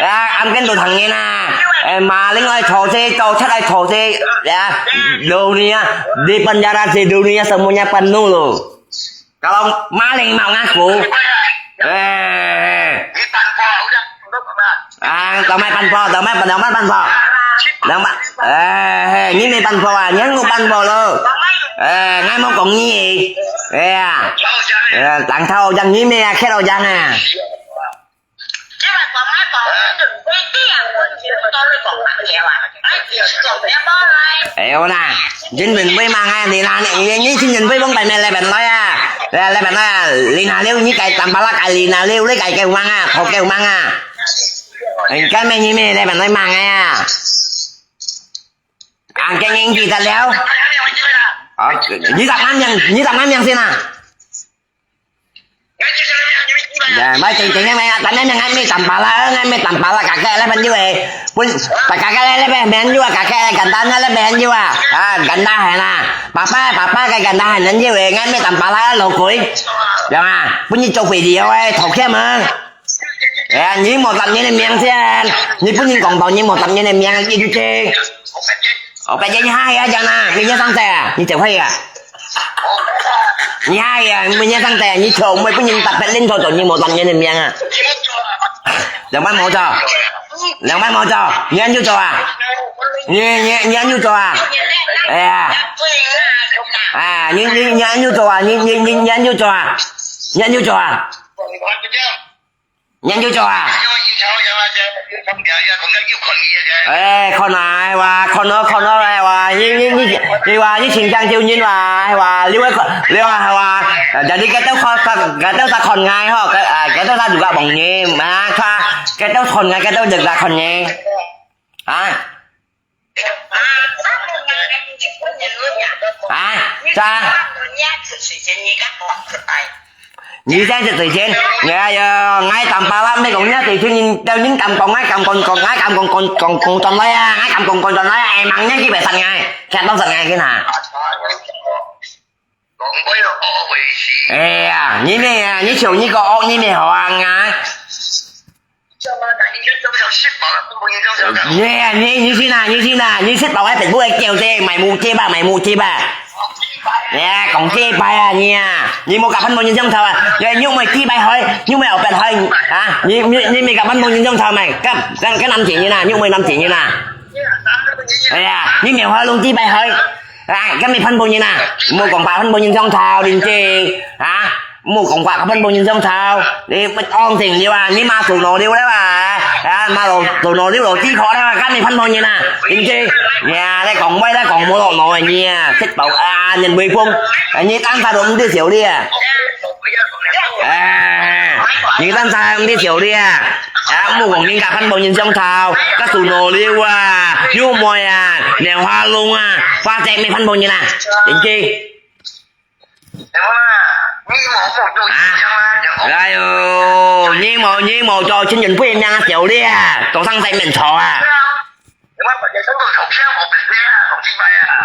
à, ấm kén tù thằng nhìn à. Ê, mà lính ơi chô chê, chô chhut ơi chô chê, ya, đồ nia, di penjara si dunia semuanya penuh loh. Kalau maling mau ngaku. Eh. Ah, tao mai pan pho, tao mai pan, tao mai pan pho. Tao mai, eh, nyi mai pan pho à, nyi ngu pan pho lo. Eh, ngai mau kông nyi. Eh, à. Eh, tang thao jang nyi mai à, khét ao jang à. Ê, ô na, chính mình với mà ngay, đi na, nè, nhi, nhi, chính mình với bóng bài mẹ lê bèn nói à. Lê, lê bèn nói à, đi na liu, nhi cái tăm pala cái đi na liu, lấy cái kêu mang à, thâu kêu mang à. Anh cái mẹ nhi mẹ lê bèn nói mang ngay à. Anh cái nhi gì ta liu. Ờ, nhi tăm ngắm nhang, nhi tăm ngắm nhang xin à. Ya, mai cheng cheng ngai mai, tan ngai mai tăm pala, ngai mai tăm pala, kakek leh pen yue. Pun, ta kakek leh leh pen yue, kakek leh ganda na leh pen yue. Ah, ganda hai na. Papa, papa cái ganda hai na yue, ngai mai tăm pala lo kui. Ya ma, pun nyi chụp video eh, thâu kia ma. Ya, nyi mò tăm nyi nè miang xian. Nyi pun nyi kông tàu nyi mò tăm nyi nè miang, nyi chụp chê. Ơ, pet jeng hai ya jang na, mi nya sang tè, nyi tèo hai ya. Nyi hai ya, mi nya sang tè, nyi chô, mi pun nyi tap pet len chô chô, nyi mò tăm nyi nè miang à. Leng mai mò chô. Leng mai mò chô. Nyi ăn yu chô à. Nyi, nyi, nyi ăn yu chô à. Ê à. À, nyi, nyi, nyi ăn yu chô à, nyi, nyi, nyi, nyi ăn yu chô à. Nyi ăn yu chô à. Nhan yu chô à? Ê, khon à, ai wa, khon ơ, khon ơ, ai wa, nyi, nyi, nyi, nyi wa, nyi ching chang chiu nyin wa, ai wa, liu, liu, ai wa, jadi kei têu khon, kei têu sa khon ngai ho, kei, à, kei têu sa juga bong nyi, ma, kha, kei têu khon ngai, kei têu được sa khon nyi. Hả? Hả? Sa? Nyi sen se tui chen. Nyi ya yo, ngai tăm pala me kông nyi tui chen nyi, têu nyi kam kông ngai kam kông kông ngai kam kông kông kông kông chon lai a, ngai kam kông kông chon lai a, ai mang nyi ki bai san ngai. Kei tong san ngai ki na. 哎呀，你咩啊？你像你个惡，你咩好啊？啊？你啊，你，你先啊，你先啊，你食飽還食不會叫啫，買無接啊，買無接啊。哎呀，講雞排啊，你啊，你無甲潘寶仁相吵啊？你又毋係雞排海，又毋係牛排海啊？你，你，你毋係甲潘寶仁相吵咩？甲，甲，甲南京人啊，又毋係南京人啊？哎呀，你咩話弄雞排海？ 啊，今日潘寶仁啊，莫講話潘寶仁相吵，林姐，啊，莫講話潘寶仁相吵，你乜當成了啊？你媽做奴了了啊？啊，媽老做奴了老雞婆了啊？今日潘寶仁啊，林姐，呀，你講話你講無落腦啊你啊，食飽啊，人威風，啊，你單發都毋知笑你啊。哎，你單發毋知笑你啊。 啊，莫講人甲潘寶仁相吵，甲做奴了啊，又妹啊，娘花弄啊，花姐咩潘寶仁啊，林姐。啊，哎喲，你無，你無做親人配命啊，笑你啊，做生仔面吵啊。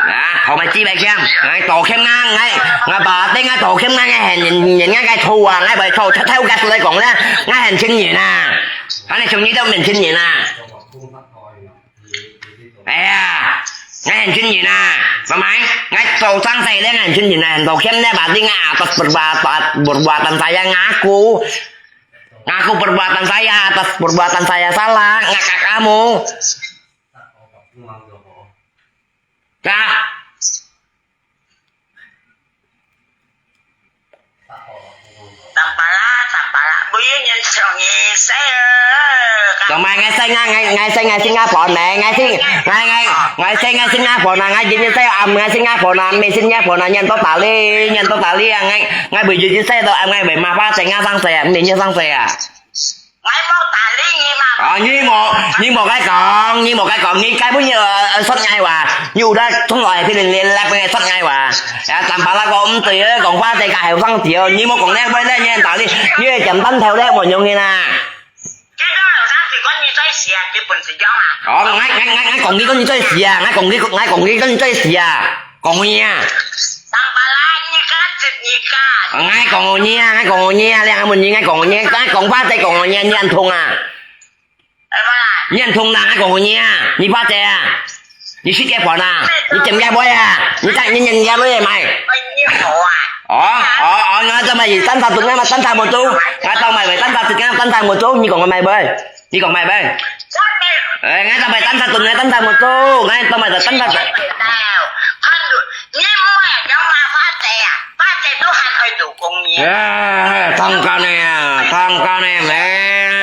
啊，好，𠊎知，𠊎知，𠊎道歉啊，𠊎，𠊎把定啊道歉啊，𠊎喊人，人家該錯啊，𠊎會錯，偷偷个來講啦，𠊎喊親人啊，恁樣像你都毋係親人啊。哎呀，𠊎喊親人啊，拜拜，𠊎做生仔咧，𠊎喊親人啊，喊道歉咧，把定啊，atas perbuatan, perbuatan saya ngaku, ngaku perbuatan saya, atas perbuatan saya salah, ngakak kamu. Ka. Tampala, tampala, bui nhân song ni saya. Ka. Tong mai ngai sai ngai, ngai, ngai sai ngai Singapore nè, ngai Sing, ngai, ngai, ngai sai ngai Singapore nè, ngai jin sai am ngai Singapore nè, mi Singapore nè, nhân to Tali, nhân to Tali, ngai, ngai bui jin sai to am ngai bui ma pa sai ngai sang sai, mi nhân sang sai à. 𠊎無搭理你嘛。哦，你無，你無該講，你無該講，你該本你，呃，呃，說𠊎話，你有得從來係連連來分𠊎說𠊎話。啊，tampala講毋對啊，講話這個後生仔哦，你無講這話咧，你很道理，你會講單頭咧，無用个啦。這個後生仔講你最死啊，基本是這樣啊。哦，𠊎，𠊎，𠊎，𠊎講你講你最死啊，𠊎講你，𠊎講你講你最死啊。 講你啊。Tampala，你家，你家。𠊎講你啊，𠊎講你啊，你還問你，𠊎講你，𠊎講話再講你啊，你很痛啊。哎，不啦。你很痛啦，𠊎講你啊，你怕誰啊？你去結婚啊？你點解不會啊？你在，你，你，你，你，你買。哎，你好啊。哦，哦，哦，𠊎做麼个單發dungan嘛，單發mutu。𠊎做麼个單發dungan，單發mutu，你講𠊎買不？ 你講買咩？哎，𠊎做麼个單發dungan，單發mutu，𠊎做麼个單發。你莫講嘛，花姐啊，花姐都還愛做工呢。哎，當幹个啊，當幹个，咩，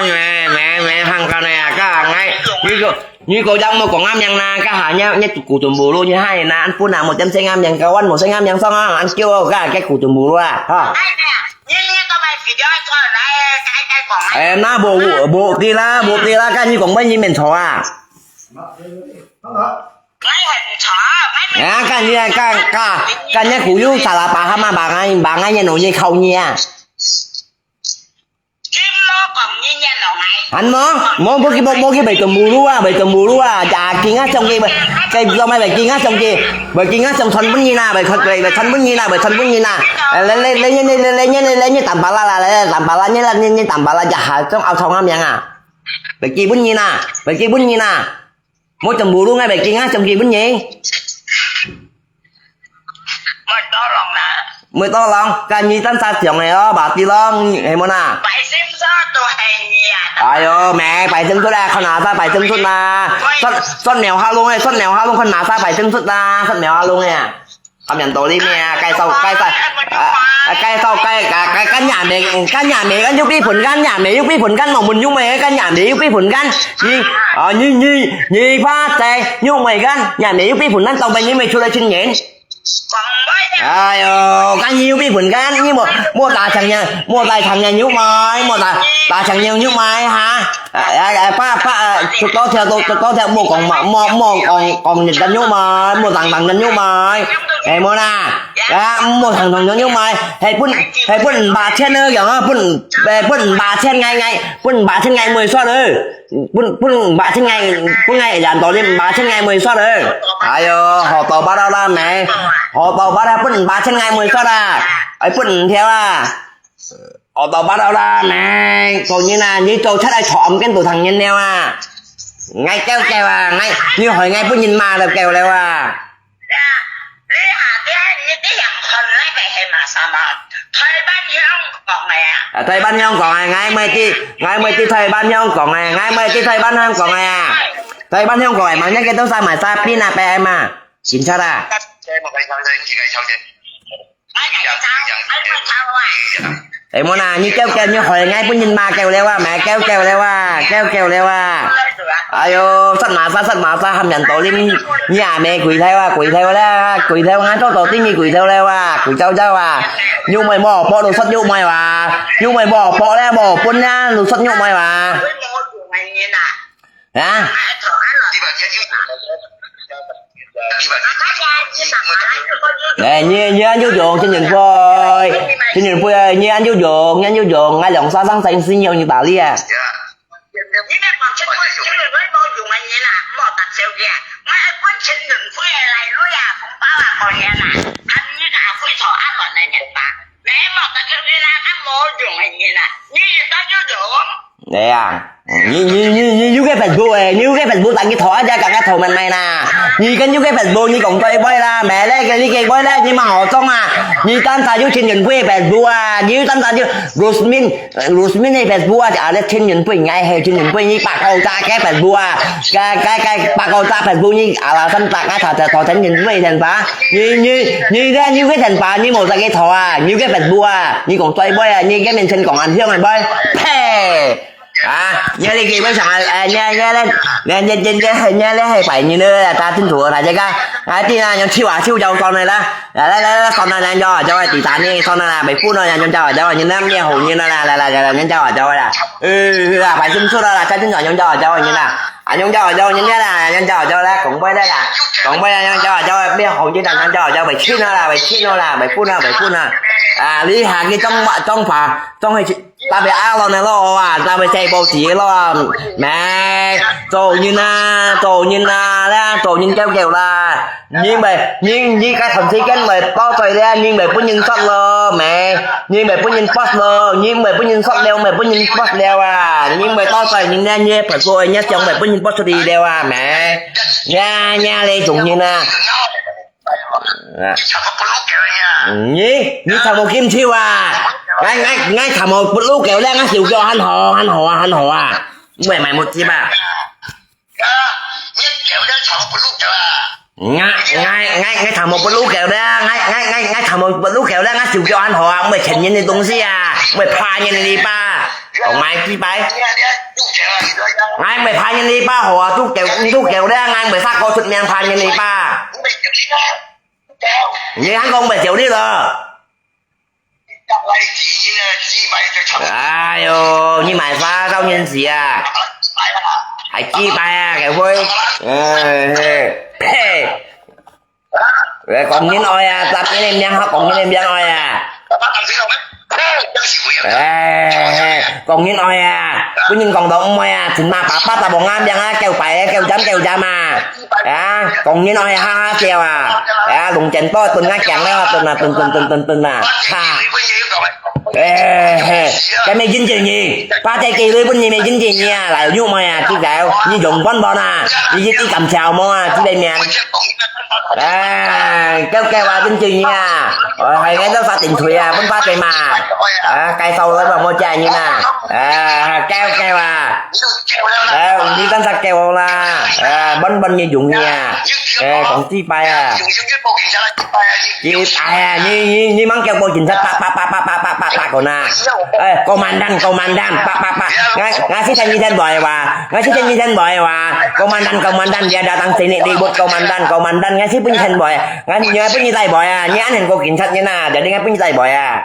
咩，咩，咩，當幹个啊，該𠊎，你個，你個樣莫講恁樣啦，該下你，你古董無路，你還那，本來無點聲恁樣，該วัน無聲恁樣，爽啊，恁叫哦，該，該古董無路啊，哈。哎呀，你，你做麼个video做來，該，該講啊？哎，那無，無，無知啦，無知啦，該你講乜你面錯啊？ 啊，該你啊，該，該，該你古有salah paham啊，bangay，bangay你弄你靠你啊。Ano？無，無去，無，無去，bèk temburu啊，bèk temburu啊，ya，經啊，上去，該做麼个，bèk經啊，上去，bèk經啊，上傳分人啊，bèk傳，bèk，bèk傳分人啊，bèk傳分人啊。哎，來，來，來，你，你，你，你，你，你，你，tampala啦，來，tampala，你啦，你，你，tampala，ya，下，種拗創啊名啊。Bèk寄分人啊，bèk寄分人啊。 Mô temburu ngai bèk king ah, sông ki bún nyi. Mô tolong na. Mô tolong, ka nyi tan sa siòng e o, ba ti long, he mô na. Bài sinh số tôi hay nhỉ. Ayo, mẹ, bài sinh số đây, con nào ra bài sinh số na. Sót, sót mèo ha lông e, sót mèo ha lông, con nào ra bài sinh số na, sót mèo ha lông e. Kami ang toli mi ah, kay saw, kay sa, ah, ah, kay saw, kay, ka, ka, kan ya mi, kan ya mi, kan yup pi phun kan, ya mi yup pi phun kan, mò mun yup mi, kan ya mi yup pi phun kan, ni, ah, ni, ni, ni pha tê, yup mi kan, ya mi yup pi phun kan, tàu bay ni mi chu lai chin nyen. Ayo, kan ni yup pi phun kan, ni mò, mò ta chang ya, mò ta chang ya yup mai, mò ta, ta chang ya yup mai ha. Ah, ah, ah, pa, pa, ah, 出到條，到，到條，莫講嘛，莫，莫講，講人家肉嘛，莫講，講人肉嘛。哎，莫啦，啊，莫講，講人肉嘛，係分，係分五百千呢，講啊，分，哎，分五百千，𠊎，𠊎，分五百千，𠊎毋會煞了。分，分五百千，𠊎，分𠊎人道理五百千，𠊎毋會煞了。哎喲，好到八到啦，妹，好到八啦，分五百千，𠊎毋會煞啦，哎，分五條啊。 我都不知道啦，你做人啊，你做出來坐暗間都聽人了啊！𠊎狗狗啊，𠊎，你害𠊎分人罵了狗了啊！你下邊你啲人看那邊係麼儕嘛？台灣香港个啊！啊，台灣香港啊，𠊎毋係知，𠊎毋係知台灣香港啊，𠊎毋係知台灣香港啊！台灣香港啊，問人个都生埋沙邊啊，白嘛，警察啊！ 哎，莫啦，你狗狗，你害𠊎分人罵狗了啊，罵狗狗了啊，狗狗了啊！哎喲，殺馬殺，殺馬殺，喊人道理，你阿姆跪頭啊，跪頭了啊，跪頭，𠊎早早知你跪頭了啊，跪走走啊！肉糜無，剝到殺肉糜哇，肉糜無，剝了無，分了，都殺肉糜哇！ 啊？哎，你，你恁樣用，陳雲輝，陳雲輝，你恁樣用，你恁樣用，𠊎兩三生生死你用你打理啊。哎呀，你，你，你，你有个Facebook哎，你有个Facebook打佢討啊，就講佢討慢慢啦。你跟有个Facebook，你講對不對啦？買那个你给我啦，你蛮好中啊。你單單有陳雲輝个Facebook啊，你有單單有Rusmin，呃，Rusmin个Facebook啊，就啊，你陳雲輝，𠊎係陳雲輝，你八個渣个Facebook啊，个，个，个八個渣Facebook，你啊，啦，三打个討，討，討陳雲輝先吧。你，你，你个，你个先吧，你無在个討啊，你个Facebook啊，你講對不對啊？你个面前講恁香个不？呸！ 啊，你這基本上啊，哎，你，你這，你，你，你，你，你這係白人了，大清楚大家看。啊，對啊，用手啊，手就算了啦。來，來，來，來，算了，來，就，就，第三呢，算了啦，袂付了，用就，就，你那面紅人了啦，來，來，來，來，用就，就啦。呃，啊，白心出了啦，大清楚用就，就，你啦。啊，用就，就，你啦，用就，就啦，講話了啦，講話了，用就，就，面紅人啦，用就，就，袂錢了啦，袂錢了啦，袂付了，袂付了。啊，你下个中，中法，中去 特別阿郎个咯啊，特別細報紙个咯啊，咩？做人啊，做人啊，啦，做人狗狗啦。你毋係，你，你該段時間毋係多嘴咧，你毋係分人殺咯，咩？你毋係分人殺咯，你毋係分人殺了，毋係分人殺了啊！你毋係多嘴，你呢，你不過，你想毋係分人殺出去了啊，咩？呀，呀，你做人啊！ 啊。你，你尋我金條啊！𠊎，𠊎，𠊎尋我不老狗咧，𠊎手腳還好，還好啊，還好啊！毋會買目汁啊！𠊎，𠊎，𠊎，𠊎尋我不老狗咧，𠊎，𠊎，𠊎，𠊎尋我不老狗咧，𠊎手腳還好啊，毋會搶人个東西啊，毋會拍人个籬笆。 講麼个雞掰？𠊎毋係拍人籬笆好啊，都狗，都狗咧，𠊎毋係殺過出名拍人籬笆。你還講毋係狗咧咯？哎喲，你買花到年紀啊？還雞掰啊，狗灰！哎嘿，呸！ 喂，講人愛啊，答你个名好，講你个名愛啊。哎，講人愛啊，分人講到毋愛啊，真嘛爸爸答無啱名啊，狗牌啊，狗針狗針啊。啊，講人愛哈哈笑啊。啊，龍捲刀蹲啊，講了，蹲啊，蹲，蹲，蹲，蹲，蹲啊。哈。 哎，嘿，該咩真正你，八隻雞卵分你咩真正你啊，來，肉糜啊，豬狗，你用飯飯啊，你一啲感謝無啊，這個面。哎，狗狗啊，真正你啊，哎，還愛到發電腿啊，分發電嘛。啊，介紹來吧，莫介意嘛。啊，狗狗啊。 哎，你單隻狗啦，哎，笨笨你用你啊，哎，講雞掰啊，雞掰啊，你，你，你吂狗報警察，啪，啪，啪，啪，講啊，哎，komandan，komandan，啪，啪，啪，𠊎，𠊎識聽你聽話話，𠊎識聽你聽話話，komandan，komandan，dia datang sini ribut，komandan，komandan，𠊎識分你聽話，𠊎，你愛分你帶話啊，你恁樣過警察人啊，jadi𠊎分你帶話啊。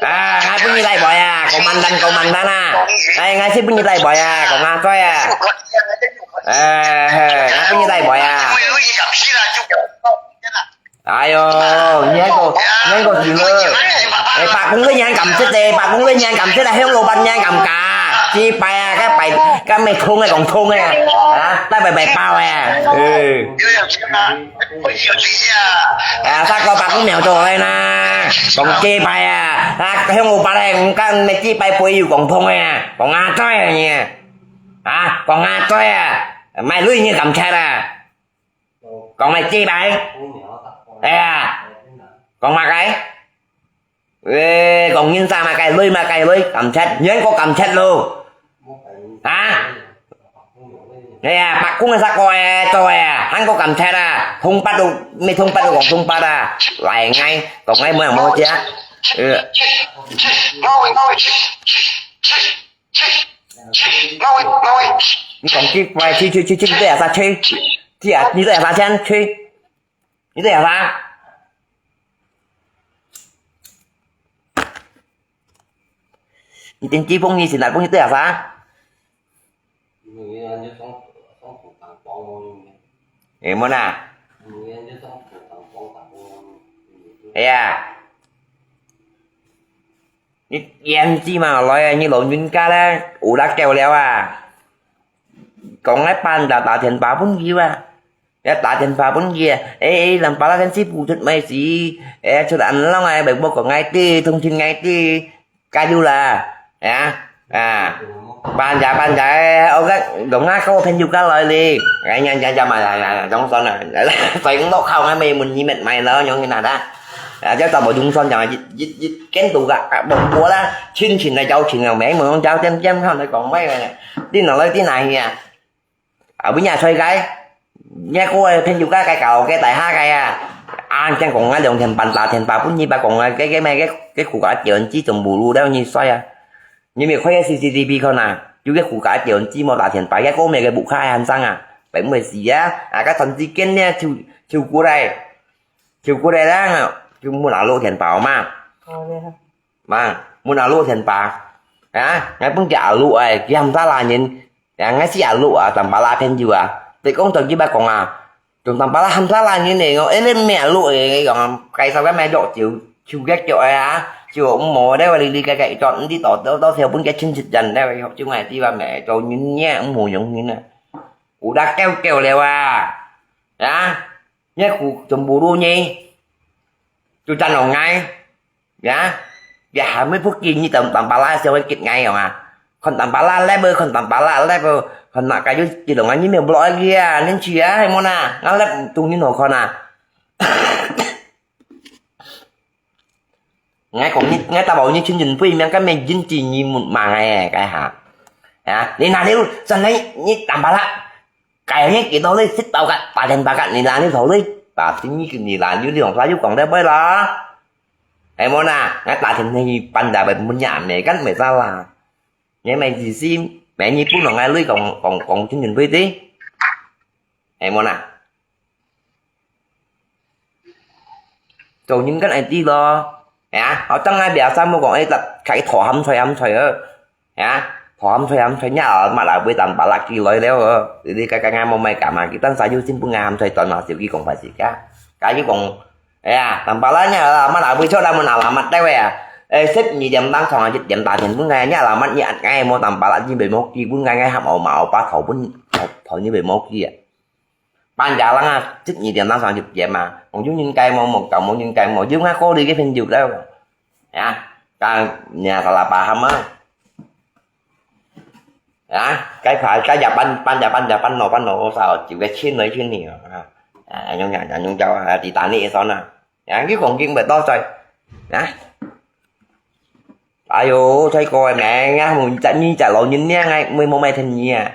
啊，𠊎分你帶牌啊，講萬單，講萬單啊！哎，𠊎先分你帶牌啊，講阿衰啊！哎，嘿，𠊎分你帶牌啊！哎喲，你還過，你還過死了！哎，伯公个人敢食的，伯公个人敢食的，向老闆娘敢假，雞排啊，該擺，該咩通的講通的啊，啊，大白白包的啊，哎。 啊，三個伯公廟做个啦，講雞排啊，啊，向老闆咧，毋敢咩雞排背有講通个啊，講阿衰啊你，啊，講阿衰啊，賣鐳你敢食啊？講賣雞排，哎呀，講麼个？ 喂，講人啥嘛該類嘛該類，敢食，人个敢食咯。啊？哎呀，伯公个啥个誒，做誒，還个敢食啊？通八都，咩通八都講通八啊，來𠊎，講𠊎無人無食。呃，你講雞排，去去去去，你對啥去？去啊，你對啥先去？ 你在想啥？你等雞飯你醒來，飯你在想啥？哎，莫啦。哎呀，你年紀嘛來啊，你老人家咧，有辣椒了啊。講來搬家打電話分佢啊。 要打電話分佢，哎，哎，南巴拉跟師傅出賣時，哎，出來恁樣啊，白無講𠊎知，通知𠊎知，加油啦，啊，啊，搬家搬家，哎，我个，同啊，个朋友過來哩，哎呀呀呀嘛呀呀，總算啦，所以我靠，𠊎咪問你乜買咯，用你拿的，啊，這找我總算講，一一一跟到个，啊，無無啦，親情个交情啊，沒有用交點點，看你講咩个，你哪來你哪去啊？ 啊，尾仔衰个，若个朋友个个搞个大下个啊，啊，正講啊，兩千八、三千八，本日把講啊，个个咩个个苦瓜椒子全部摎了你衰啊！你咪開个C C T V看啊，有个苦瓜椒子無三千八，个个咩个屋下个先生啊，白目死啊！啊，个傳紙巾呢，抽抽過來，抽過來啦，就問阿六錢包嘛。哦，對啊。嘛，問阿六錢包，啊，𠊎分佢阿六哎，佢喊啥啦人？ Yang ngai si alu ah, tampala phen ju ah. Ti kong tong kiba kong ah. Tong tampala ham sa la ni ne ngo, ele me alu e kong, kai sa ka me dok chiu, chiu gek chiu ah. Chiu mo de wa li li ka ka chọn ndi to to to theo bun ke chin chit jan de wa hok chiu ngai ti wa me to nyin nye mo yong nyin ah. Ku da kêu kêu le wa. Ya. Nye ku tum bu lu nyi. Chu jan ong ngai. Ya, ya, hai mươi phút kia nhi tầm tầm bà la sao cái kịp ngay mà. Còn tầm bà la lép bơ, còn tầm bà la lép bơ, còn nọ cái chú chỉ đồng anh như miệng block kia, nên chị á, hay mona, nó lép tung như nổ con à. Ngay cũng như, ngay ta bảo như chương trình vui miệng cái mình dính chỉ như một mà ngày cái hả. Ya, nên là nếu, sao nấy, như tầm bà la, cái này cái đó đấy, xích tàu cả, bà đèn bà cả, nên là nếu thầu đấy, bà xin như cái này là như đi đồng sao chú còn đấy bơi là. Hay mona, ngai ta thìn hi pan da bai mun ya me kan me sa la. Ngai mai ji si, me ni pu no ngai lui kong kong kong chin chin bui ti. Hay mona. Tàu nyin kan ai ti lo. Ya, hao chang ngai bia sa mo kong ai tat kai tho ham choi ham choi ơ. Ya, tho ham choi ham choi nya, ma la bui tam pa la ki loi leo ơ. Ti ti ka ka ngai mo mai ka ma ki tan sa yu sin pu ngai ham choi ton ma siu ki kong pa si ka. Ka ki kong Ya, tampala nya, ma la bui chok da mo na la mat dai wei a. Ê, sếp nhị điểm tăng song a, chín điểm ta tiền bún ngai, nya la mat nhị ăn ngai mo tampala chín bảy mốt ki bún ngai ngai hăm ổ mà ổ pa thầu bún, thầu, thầu như bảy mốt ki à. Ban giá lăng à, sếp nhị điểm tăng song chín điểm mà. Mong yung nhìn cay mo, mong cậu mong nhìn cay mo, yung ngai cô đi cái phim dục đâu. Ya, ta nhà ta la pa hăm á. Hả? Cái phải, cái giờ banh, banh giờ banh, giờ banh nổ, banh nổ sao chịu cái chín nói chín nhiều. À, nhung nhà, nhà nhung châu, à, thì ta nị sao nè. Hả? Cái còn kiên bật to rồi. Hả? Ai yo, thấy coi mẹ ngã, mù chạy, như chạy lộn nhìn nè, ngay, mười một mày thành nhẹ.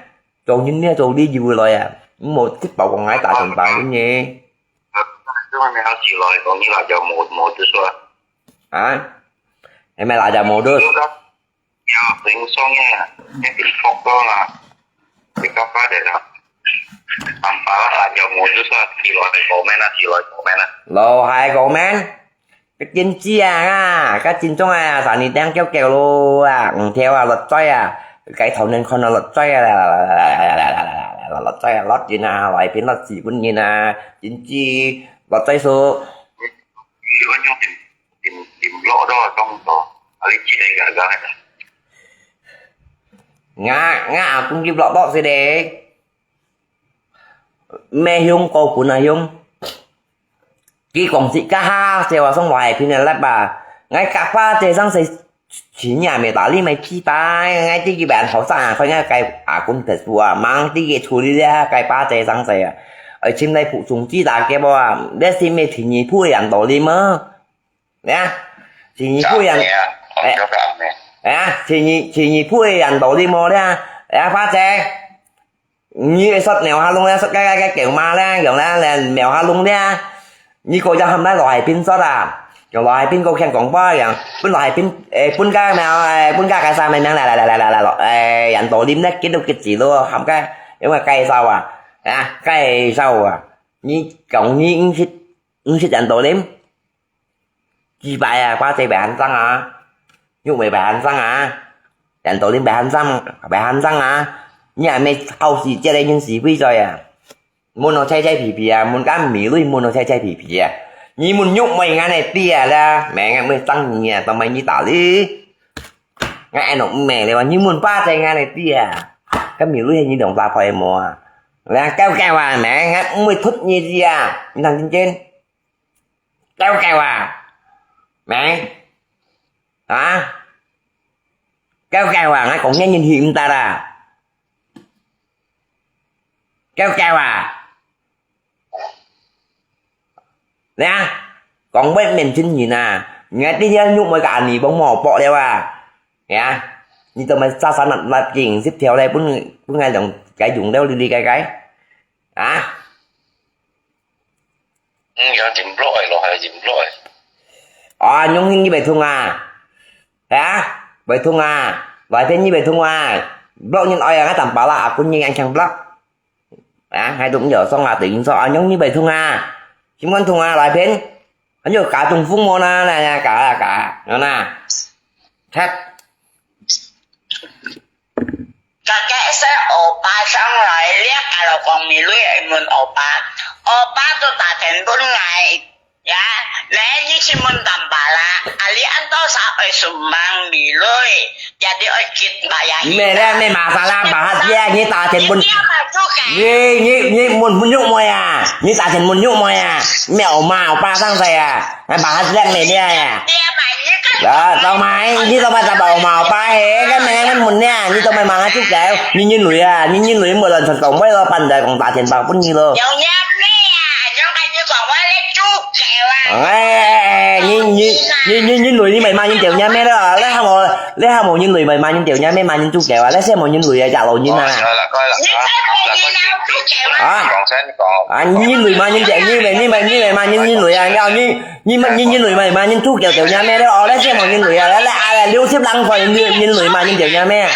Trộn nhìn nè, trộn đi dù rồi à. Một thích bảo con ngái tại thành bạn cái nhé. Chứ mà mày nói gì rồi, còn như là giờ một, một, tôi xua. Hả? Em mày lại giờ một đứa. Yo, tính song nha. Cái tính phốc đó là cái cấp phát để đó. Tầm phá là giờ một chút sao thì loại comment á, thì loại comment á. Lô hai comment. 該經濟啊，啊，該經濟啊，三年頂狗狗咯啊，五條啊，落災啊，該頭年看到落災啊，落災啊，落緊啊，來片落四分人啊，經濟落災數。你講點點點落到當多，啊，你幾年个个？我我阿公入落落去咧。 毋係香，高分啊香。佢講自家下，就話送來片个粒啊。𠊎甲巴姐上世，錢也沒打理，沒幾擺，𠊎自己辦好生啊，看𠊎該阿公特殊啊，忙自己處理了，該巴姐上世啊。愛尋來補充幾大个無啊？這是咩第二步个人道理嗎？呀，第二步个人，哎，哎呀，第二第二步个人道理無了？哎呀，巴姐。 你會說貓下窿咧，說該該該狗嫲咧，樣咧，咧貓下窿咧。你過要喊佢老海邊說啊，用老海邊過聽廣播樣，分老海邊，誒，分該貓，誒，分該該啥名名來來來來來來咯，誒，人道理咧，幾多幾字咯，喊該，因為介紹啊，啊，介紹啊，你講你毋識毋識人道理。 幾擺啊，巴姐會喊生啊，玉妹會喊生啊，人道理會喊生，會喊生啊，你還沒好時節个人是會在啊，問到菜菜皮皮啊，問該美女問到菜菜皮皮啊，你問玉妹恁樣啲啊啦，明啊，妹生你啊，當買你打理，𠊎恁樣毋明了，你問巴姐恁樣啲啊，該美女係你兩三倍無啊？來，狗狗啊，明，𠊎毋會突你知啊，你聽真真。 狗狗啊，明？啊？狗狗啊，𠊎講你人去毋得啊！狗狗啊！你啊，講話面真人啊，你看這條玉妹个阿尼幫我剝了啊！你啊，你做麼沙沙納納緊十條咧，分分𠊎用，該用了哩哩該該？啊？ 嗯，有點落个咯，還有點落个。啊，用心你會痛啊？啊？會痛啊？外片你會痛啊？落人愛啊，𠊎當巴拉啊，kun你硬強落。啊，還都毋曉爽啊，對人說啊，用你會痛啊？心肝痛啊，外片。還有加重父母啦，那那加啦加，有啦。切。 大家一些歐巴上來，你也搞到講美女愛問歐巴，歐巴都打電分𠊎，呀，你你去問淡巴啦，啊，你安到啥愛順望美女，也你愛結巴呀。毋係咧，毋係馬莎拉，巴哈姐，你打電問，你你你問問玉妹啊，你打電問玉妹啊，你歐媽歐巴上來啊。 哎，把佢靚美靚呀。啊，做麼？你做麼打包嘛？把嘿，該咩問呢？你做麼忙啊？就搞，你人類啊，你人類無人成功，為了辦在講打電話分你咯。有影咩啊？有跟你講話咧，就搞啊。哎，你你你你人類，你咪罵人條影咩咯？你還無你還無人類咪罵人條影咩？罵人就搞啊？你先無人類啊，假老人啊！你才無人啊，就搞啊！啊，啊，你人類罵人條，你咪你咪你咪罵人人類啊？你你 你罵你人類罵罵人豬狗狗樣咩？你哦，你先罵人類啊！你你啊，六十零歲人人類罵人狗樣咩？啊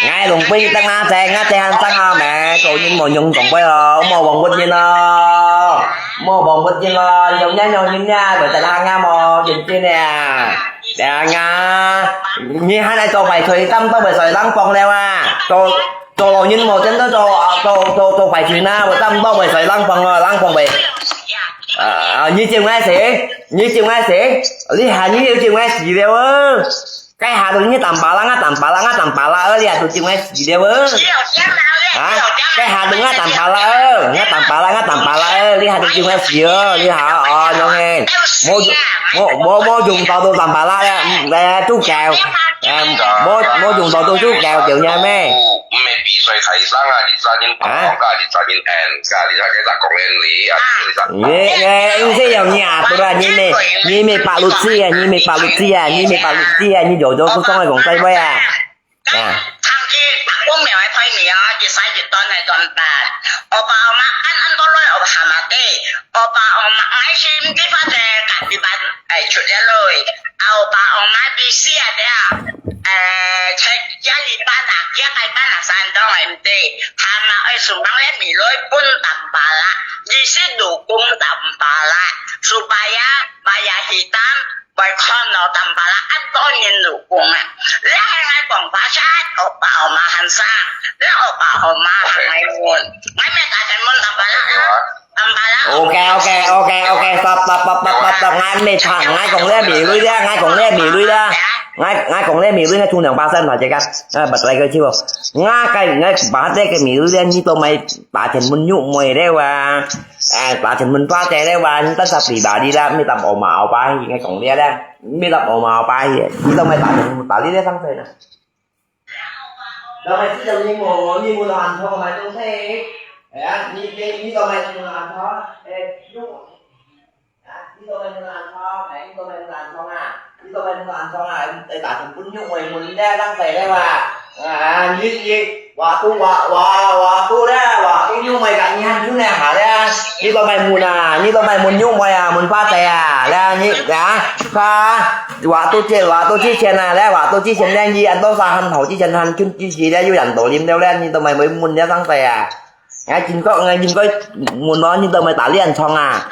？𠊎攏分你等下仔，𠊎等下等下咩？做人無用講話哦，莫忘恩人哦，莫忘恩人哦，用人用人呀，會得人啱哦，認真呀。 呀呀，你還來做壞事，當多會衰人放了啊！做做老人無真个做做做做壞事呐，我當多會衰人放咯，人放袂。啊，你叫𠊎死，你叫𠊎死，你喊你又叫𠊎死了哦！該下都你當巴拉啊，當巴拉啊，當巴拉啊，你還都叫𠊎死了哦！啊，該下都𠊎當巴拉哦，𠊎當巴拉，𠊎當巴拉哦，你還都叫𠊎死哦，你好哦，兄弟，莫莫莫用到都當巴拉了，嗯，來，都搞。 啊，無無用到都就搞條影咩？毋係比賽大聲啊，你責任講啊，你責任喊，你責任講你啊，你責任。你你你這樣你啊，對吧？你咪你咪白鑢仔啊，你咪白鑢仔啊，你咪白鑢仔啊，你有有都當係講大話啊。啊。我苗个派你啊，一晒一段係短板。我爸我媽安安到來我喊啊爹，我爸我媽愛心地方个隔壁班，哎，出了來。 後爸後媽比死啊了，呃，在家裡班啊，家裡班啊，山東人的，他們愛 Sumang le Milui pun tampalak, isi dukung tampalak, supaya maya hitam, boy kono tampalak, an to nyin dukung ah. Le hai ngai kong pasal, opa oma han sang, le opa oma han ngai mun. Ngai me ta chen mun tampalak ah, tampalak. OK OK OK OK，stop stop stop stop stop stop，ngai me ta，ngai kong le Milui le，ngai kong le Milui le，ngai ngai kong le Milui，ngai chung兩巴三大家，啊，不来个去哦。 Nga kai ngai bahas le ke Milui le, nyi to mai ta chen mun nyu moi le wa. Ai, ta chen mun pa te le wa, nyi tan sa pri ba li la, mi tam oma au pa hi ngai kong le le. Mi tam oma au pa hi, nyi to mai ta chen mun ta li le sang te na. Lo mai si jam nyi mo, nyi mun han thong mai tong te. Ya, nyi nyi nyi to mai nyi mun han thong. Eh, nyu Ito may nunaan song, eh, ito may nunaan song ah. Ito may nunaan song ah. Eh, ta chen pun nyu moi mun le sang te le wa. Ah, nyi nyi, wa tu wa wa wa tu le, wa tu nyu moi ka nyi han chun le ha le. Ito may mun ah, ito may mun nyu moi ah, mun pa te ah. Le nyi ya, pa, wa tu che, wa tu chi chen ah, le wa tu chi chen le nyi an to sa han hou chi chen han chun chi si le yu yan to lim le le, ito may moi mun le sang te ah. Ngai jin ko, ngai jin ko, mun lo nyi to mai ta lian chong ah.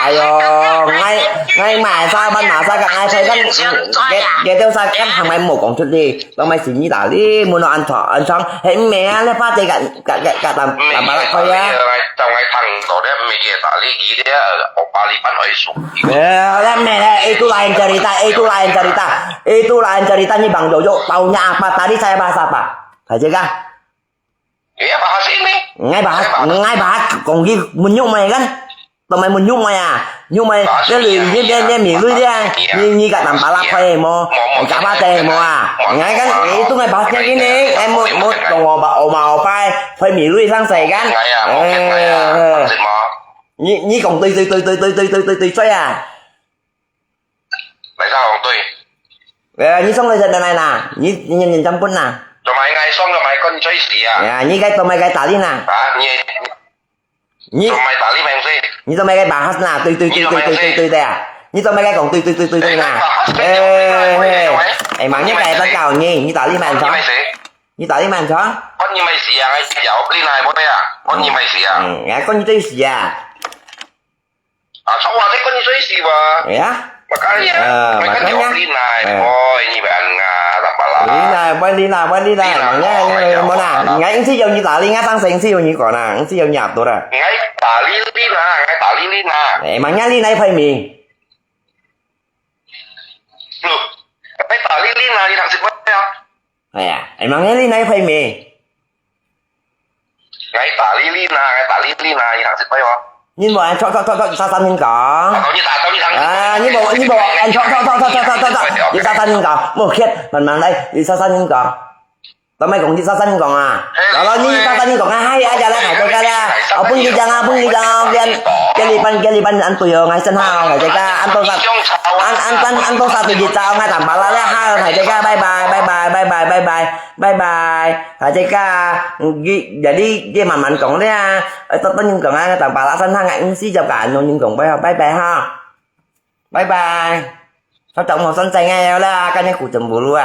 Ai yo, ngai ngai mai sa ban ma sa ka ngai sai kan, ke ke teo sa kan hang mai mo kong chut li, to mai si nyi ta li, mun lo an chong an chong, he me ah le pa te ka ka ka ka tam tam ba la ko ya. Tao ngai thang to le me ye ta li gi le, o pa li ban oi su. Eh, le me le, itu lain cerita, itu lain cerita, itu lain cerita ni bang yo yo, tau nya apa tadi saya bahas apa? Aja kah? Iya, bahas ini. Ngai bahas, ngai bahas kong ki mun nyu moi kan? To mai mun nyu moi ah. Nyu moi, le lui, le le le mi lui le. Ni ni ka tam pa la phai mo. Ka ba te mo ah. Ngai kan, itu ngai bahas ni ni. Ai mo mo tong o ba o ma o pai. Phai mi lui sang se kan? Ngai ya, mo ngai ya. Ni ni kong tui tui tui tui tui tui tui tui tui tui ah. 來上紅隊。 Eh, nyi song lai sa danai na, nyi nyi nyi jam pun na. 做麼个𠊎上，做麼个講你最死啊？ Ya, nyi kai to mai kai ta li na. 啊，你，你，你，做麼个打你名字？ Nyi to mai kai bahas na, tui tui tui tui tui tui de ah. Nyi to mai kai kong tui tui tui tui tui na. Eh, eh, eh, mang nyi kai ta kau nyi, nyi ta li man chong. 你名字？ Nyi ta li man chong. 講你名字啊，𠊎有你來無啊？講你名字啊？嗯，哎，講你最死啊。 啊，從我在跟你最喜歡。 Ya. Makanya, eh, makanya. Ni nai, boy, ni ban nga, tak pala. Li nai, boy, li nai, boy, li nai. Makanya, ni mo na. Ngai ing si yo ni ta li, ngai sang seng si yo ni ko na, ing si yo ni ap to na. Ngai ta li li na, ngai ta li li na. Eh, makanya li nai phai mi. Loh, ngai ta li li na, ni thang si boy ya. Aya, emang ngai li nai phai mi. Ngai ta li li na, ngai ta li li na, ni thang si boy ya. Ni mo an chok chok chok chok, sa sa min kong. Tao ni ta, tao ni thang. Ah, ni mo ni mo an chok chok chok chok chok chok chok, ni sa sa min kong. Mo khiet, man man lai, ni sa sa min kong. Tao mai kong ni sa sa min kong ah. Lo lo ni sa sa min kong ah, hai aja la, hai aja la. Au pun ki jang ah, pun ki jang ah, bian. Kali pan, kali pan an tui yo, ngai sen ha, hai aja ka, an to sa. An an an an to sa tui ki jang, ngai tam pa la la ha, hai aja ka, bye bye, bye bye, bye bye, bye bye. Bye bye. Hai aja ka, jadi 慢慢講咧，多多人講啊，同巴拉山下，𠊎毋使就甲恁樣人講，bye bye哈。Bye bye。佢就無算真个了啦，今日古真無路啊。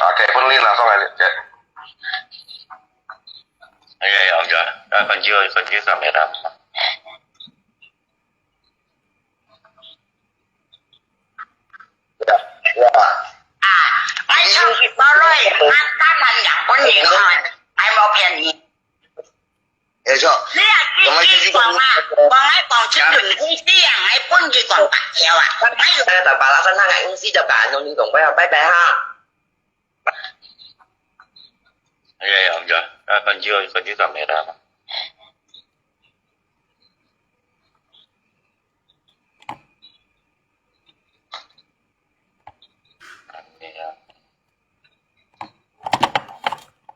啊，該分你拿上來，該。哎呀呀，該，該，感覺，感覺上面啦。 啊，哎呀，sorry，俺單单两分你看，还没骗你。没错。你啊，自己讲啊，讲来讲去，你这样还分你讲白条啊，还有。哎，打巴拉山上还唔使就把侬你讲，不要拜拜哈。哎呀呀，感觉，感觉上面啦。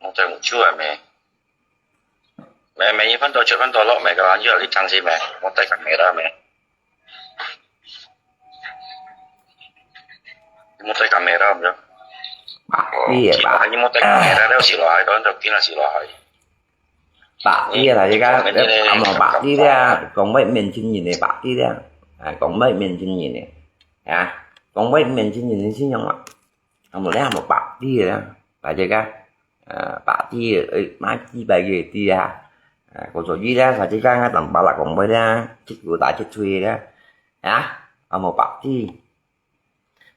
Mo tai mucu ah me. Me me ni pantau cut pantau lok me kalau anjur li tang si me. Mo tai kamera me. Mo tai kamera me. Ba, iya ba. Ni mo tai kamera dah si lo hai, kau tak kena si lo hai. 白啲啦，而家阿毛白啲啦，講話面前人哋白啲啦，啊，講話面前人哋，啊，講話面前人哋先用啊。啊，無咧，無白痴个啦，大家个，呃，白痴个，呃，買雞排个知啊，呃，我做醫咧，大家个，啊，當巴拉講話咧，七九打七歲咧，啊，啊，無白痴，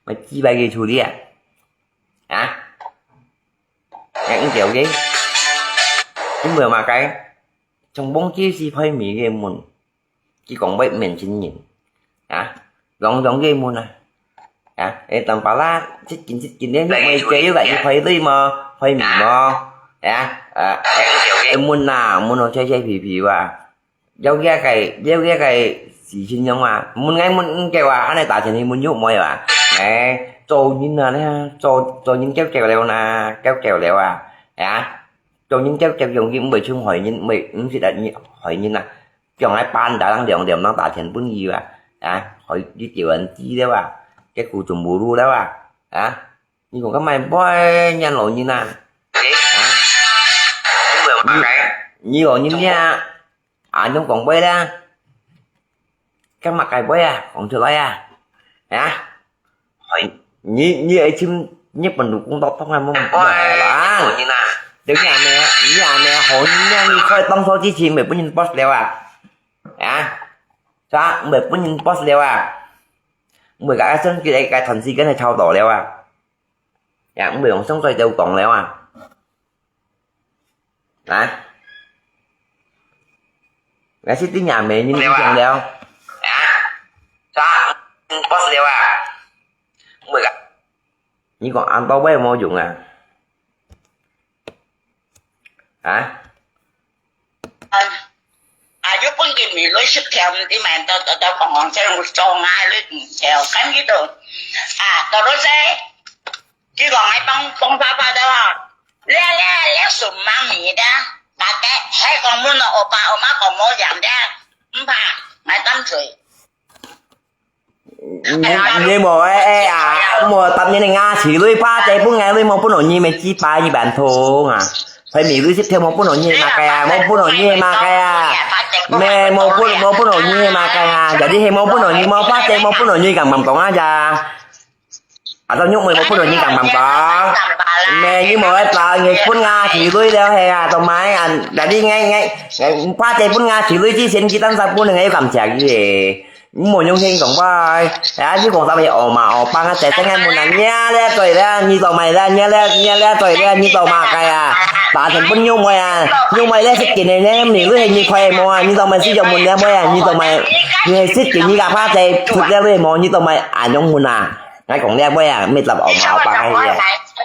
買雞排个處理啊，啊，啊，應該OK，因為嘛該，從忘記是開面个門。 佢講會面前人，啊，樣樣个問啊，啊，誒，當巴拉，這件這件咧，你會借又來去開鐳無？開面無？啊，啊，誒，問啊，問到切切皮皮啊，了解个，了解个事情樣啊，問𠊎問毋夠啊，恁呢打電去問玉妹啊，誒，做人啊，你看，做，做人夠夠了呐，夠夠了啊，啊，做人夠夠容易，毋會像害人，毋會，毋識得害人啊。 將𠊎搬到人兩點鐘打電分佢啊，啊，害佢叫人知了啊，結果全部錄了啊，啊，你講該麼个背人老人啊，啊，你，你老人啊，啊，你講背啦，該麼个背啊，講出來啊，啊。 你，你愛尋日本老公當當啊，無，無啦。等下呢，你啊呢，好人呢，你開當初之前，毋係分人boss了啊？啊？啥？毋係分人boss了啊？毋係个，啊，真个，个，同事跟佢吵到了啊？呀，毋係用上嘴就講了啊？ 啊？𠊎識得若妹人影響了。啊？啥？嗯，boss了啊？會个。你講恁多話無用啊？啊？啊，又分佢面來食甜，你們都，都，都講講這種做啊，你毋曉，看佢都，啊，到了這， 佢講𠊎當，當爸爸的話，這，這，這順mang你的，大家還講問我爸我媽講我講的，毋怕，𠊎擔罪。你，你無誒，誒啊，無答應你啊，是你爸仔分𠊎，你無分到你，乜雞巴一般通啊。佢咪你識聽無分到你嘛个啊，無分到你嘛个啊，咩無分，無分到你嘛个啊，jadi係無分到你，無爸仔無分到你，敢敢講啊咋？ 啊，到玉妹無分到你敢敢講？咩，你無愛打，你分𠊎條女了係啊，做麼啊？Jadi𠊎，𠊎，𠊎爸仔分𠊎條女之前，佢單儕分，𠊎又感謝佢誒。你無用心講話，啊，你講啥物？哦嘛，哦，幫啊，姐姐，𠊎問啊，你啊，你對了，你做麼了？你了，你了，對了，你做麼个啊？打電分玉妹啊，玉妹咧，識見你咧，你女係你開無啊？你做麼事就問了妹啊？你做麼？你係識見你个爸仔出了妹無？你做麼？啊，用問啊？ 𠊎講了尾啊，乜答哦嘛，哦爸个。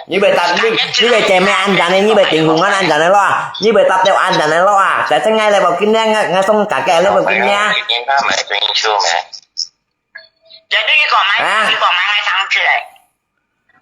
你會答，你，你會借咩安全个？你會定紅安安全个咯？你會答到安全个咯啊？在這𠊎來報警呢，𠊎，𠊎送大家來報警呢。啊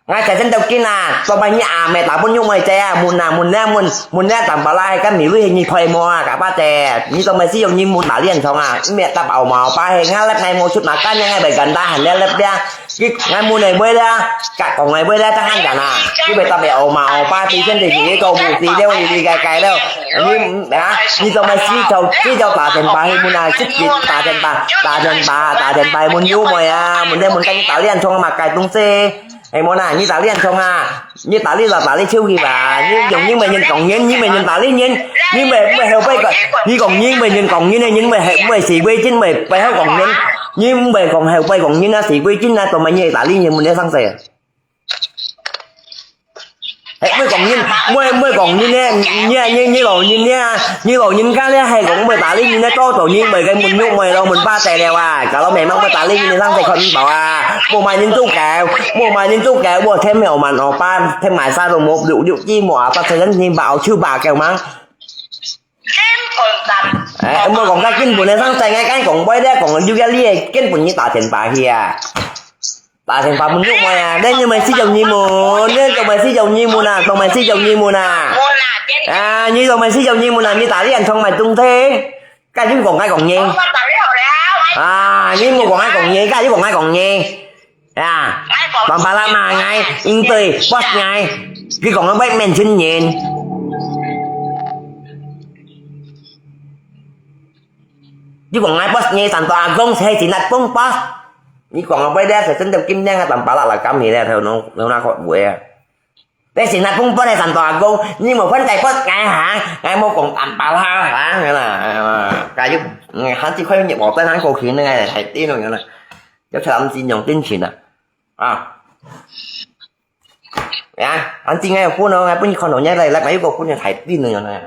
？𠊎在這都緊啊，做麼你阿妹打分玉妹姐啊，問啊，問了，問，問了，當巴拉，該米女係你開無啊，假巴姐，你做麼事用你問打臉上啊？你乜答哦嘛，哦爸个，𠊎來𠊎無出馬，今日𠊎會跟大喊了，了，了。 你，𠊎問你話啦，甲講你話啦，當然啦，你會答你哦嘛，哦爸，之前就是你做母子了，你你該該了。你，啊，你做麼事就，你就打電話去問啊，直接打電話，打電話，打電話問有無啊，問你問跟你打臉上嘛，該東西。哎，無啦，你打臉上啊，你打你就打你手機吧，你用你乜人講人，你乜人打你人，你乜，乜後背个，你講你乜人講人个，你乜後，乜是為真，乜背後講人。 你毋會講後背講人啊，死鬼精啊，做麼你打你人問你生死啊？係，毋會講人，毋會，毋會講人呢，你啊，你，你老人呢，你老人家呢，係講毋會打你人呢，多做你毋會跟問玉妹咯，問巴仔了啊，搞到眉毛毋會打你人呢，生死看毋到啊，無買人做狗，無買人做狗，我天沒有滿哦，巴，天買啥都無，六，六，一無啊，巴才人你把我手把狗嗎？ 誒，毋好講該根本个上世，𠊎講講話咧，講有个你个根本你打電話去啊，打電話問玉妹啊，你有無事就你問，你做麼事就你問啊，做麼事就你問啊？啊，你做麼事就你問啊？你打你人充滿東西，該你講該講你。啊，你莫講該講你，該你講該講你。 啊，bang bala ma ngai, ing tơi, boss ngai. Ki kong ngai bai men chun nyin. Ki kong ngai boss ngai, san to agong sai si nat pung boss. 你講个話咧，係真正金領啊，淡薄仔來講你咧，頭腦頭腦殼會啊。你成日分分个三大阿公，你無分大分𠊎哈，𠊎無講淡薄仔哈，係啦，加油，嗯，還是可以我在韓國去呢，還頂了啦，要出來金融定情啊，啊。 呀，恁正个分哦，分你看到你來，來買一個分你太頂了呢。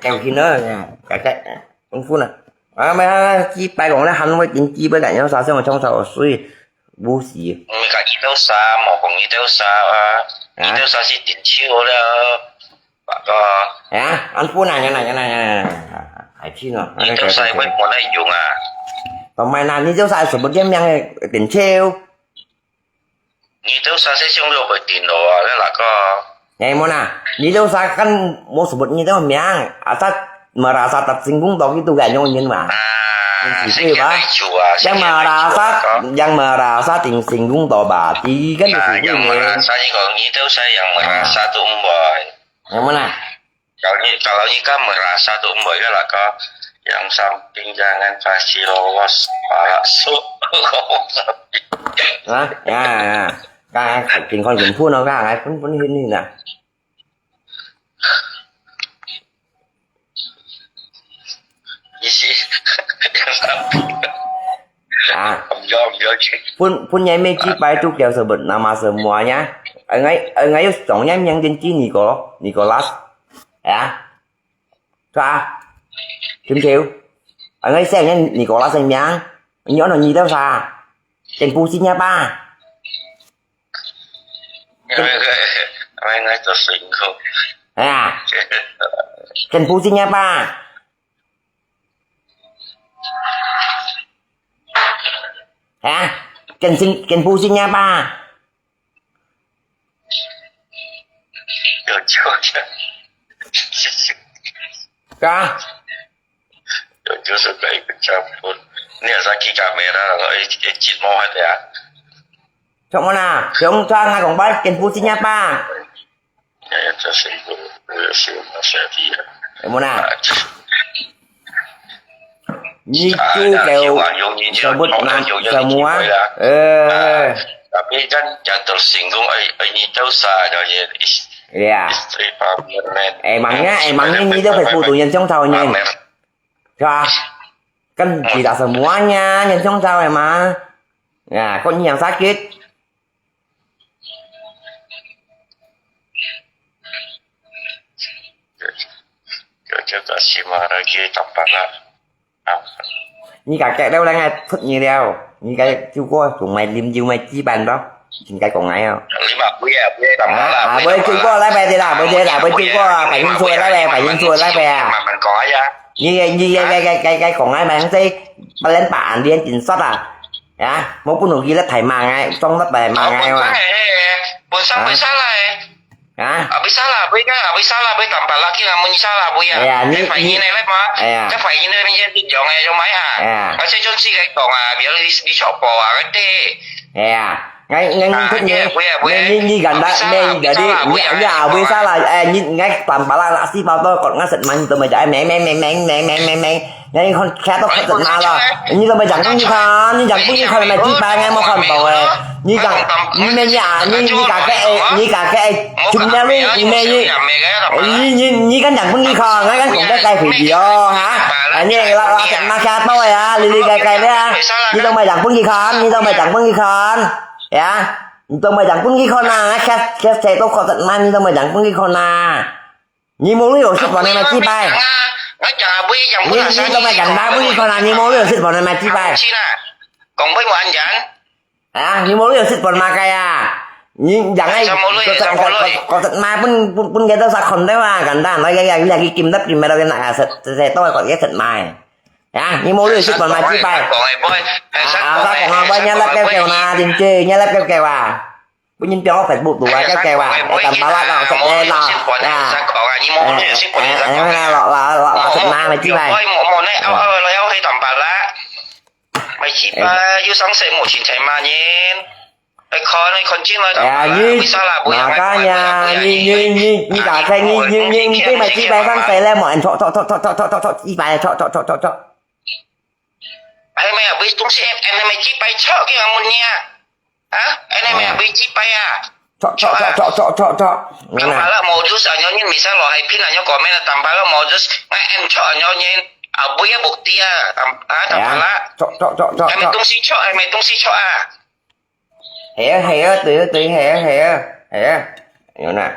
叫佢呢，該該，分分啊。啊，買啊，幾百個咧，還會頂幾百個，有啥像我創造水，無事。毋係講二到三，無講二到三啊，啊？二到三係頂手了，八個。啊，恁分啊，原來原來原來，還去呢。二到三會無得用啊。同埋呢，二到三係什麼叫名个頂手？ 你都三十上落會定落啊，該哪個？哎，無啦，你都啥kan無sebut你都名，asal merasa tersinggung到gitu kan yang ingin mah. 啊，你是對吧？Yang merasa, yang merasa tersinggung到berarti kan 你是對的。Yang merasa你講，你都係yang merasa都毋會。有無啦？ Kalau你，kalau你kan merasa tu umur kan lah kau yang samping jangan kasih lolos pala su. 啊，呀呀，剛剛健康健康咯，剛剛分分分分啊。你是 yang samping. 啊，分分人每幾擺都叫什麼nama semuanya？哎，哎，哎，有種人名字叫Nico，Nicolas，啊，是吧？對不對？哎，細人Nicolas个名，你安到你到啥？真不信呀吧？哎，哎，做辛苦。哎呀，真不信呀吧？ 啊，跟新跟不新加坡。有救的。啊？有就是可以跟家父，你也是去干没啦，然后一一寂寞的啊。怎么啦？用川话讲吧，跟不新加坡。 有無啦？你就叫sebut nama semua. Eh. Tapi kan yang tersinggung, eh, eh, ni dosa dah ya. Ya. Istri pamer. Emangnya, emangnya你都會不讀人相吵呢？是吧？Kan kita semuanya人相吵嘛。Ya, kok你yang sakit? 就就个起码个去上班啦。啊，你个个都来出你了，你个就个仲买啉酒买几班咯，应该讲来哦。你嘛不要不要上班啦，啊，不要酒个来呗，对啦，不对啦，不酒个，百分之来呗，百分之来呗啊。慢慢讲哎呀。你你个个个个讲哎，慢慢仔，不然把人脸顶煞啊。 Ya, mau pun rugi lah thai mangai, tong lah thai mangai wah. Buat sampai salah eh. Ha? Habis salah, boleh kan? Habis salah, boleh tambah lagi lah, mun salah, boleh ya. Ya, ni, ni, ni lah mah. Ya. Kan phải như này, như thế này, trong mai ha. Ya. Mà sẽ chọn gì cái tổng à, biểu đi đi chọn bỏ à cái thế. Ya. Ngai ngai ni thut ni. Ni ni ni ganda ni jadi ni ni habis salah. Eh, ni ngai tambah lah, lah si bao to, kot ngai set man to mai jai, meng meng meng meng meng meng meng. Ngai kon kaya to kaya na la. Ni lo mai jang ni kan, ni jang pun ni kan mai jibai ngai mo kan to eh. Ni jang ni me ni a ni ni ka ke eh, ni ka ke eh. Chum ya lu ni me ni. Ni ni ni kan jang pun ni kan, ngai kan kong kai kai video ha. Ni la la set ma kaya to ya, li li kai kai ya. Ni lo mai jang pun ni kan, ni lo mai jang pun ni kan. Ya. Ni to mai jang pun ki kon na, kaya kaya to ko set man ni to mai jang pun ki kon na. Ni mo lu yo sit vào này mà chi bai. Ni, ni tao mày chẳng đá bún đi con à, ni mô lưỡi xịt vào này mà chi bai. Còn với một anh Dũng. À, ni mô lưỡi xịt vào mà cái à. Ni chẳng ai, có thật mà bún, bún, bún cái đó sao không đấy mà, gần đó nói cái, cái, cái kim đất thì mày đâu cái này à, sẽ, sẽ, sẽ tôi có cái thật mà. À, ni mô lưỡi xịt vào mà chi bai. À, à, sao còn bao nhiêu lớp keo keo nè, tin chứ, nhiêu lớp keo keo à. Bố nhìn cho Facebook tụi ai kéo kèo à, để tầm bá lát nào, sạch đen nào. À, à, à, lọ, lọ, lọ, lọ, lọ, sạch má mày chứ mày. Ôi, một, một này, ao, ao, ao, hơi tầm bá lát. Mày chỉ ba, yêu sáng sẽ một chín thấy mà nhìn. Mày khó này, còn chín nói tầm bá lát. Vì sao là bố nhà, bố nhà, bố nhà, nhìn, nhìn, nhìn, nhìn cả cái, nhìn, nhìn, nhìn, cái mày chỉ ba sáng sẽ lên một anh, chọ, chọ, chọ, chọ, chọ, chọ, chọ, chọ, chọ, chọ, chọ, chọ, chọ. ，M M B東西，M M B幾擺著，佢話問你啊。啊，M M B幾擺啊？著，著，著，著，著，著，著。Tampalak modus anyo nyin misal lo hai pin anyo komen Tampalak modus, ngai em cho anyo nyin, abui ya bukti ya, ah, Tampalak. Cho, cho, cho, cho, cho. Em tungsi cho, em tungsi cho ah. Hei, hei, tui, tui, hei, hei, hei. Yo na.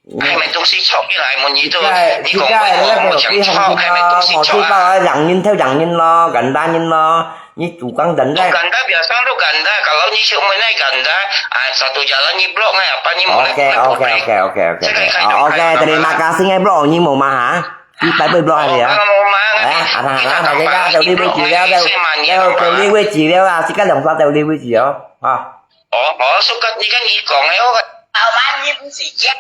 Em tungsi cho, ilai mo nyi tu. Ni kong ko mo mo chang cho, em tungsi cho ah. Yang nyin theo yang nyin lo, ganda nyin lo. Ni tukang ganda. Ganda biasa tu ganda. Kalau ni siapa nak ganda, ah, satu jalan ni blok ngai apa ni mau. Oke, oke, oke, oke, oke. Oke, terima kasih ngai blok ni mau mah ha. Kita boleh blok hari ya. Eh, ada ada ada kita ada di wiji ya, ada ada di wiji ya, kita yang satu di wiji ya. Ha. Oh, oh, sukat ni kan ikong eh, oh. Tao man ni pun si ya.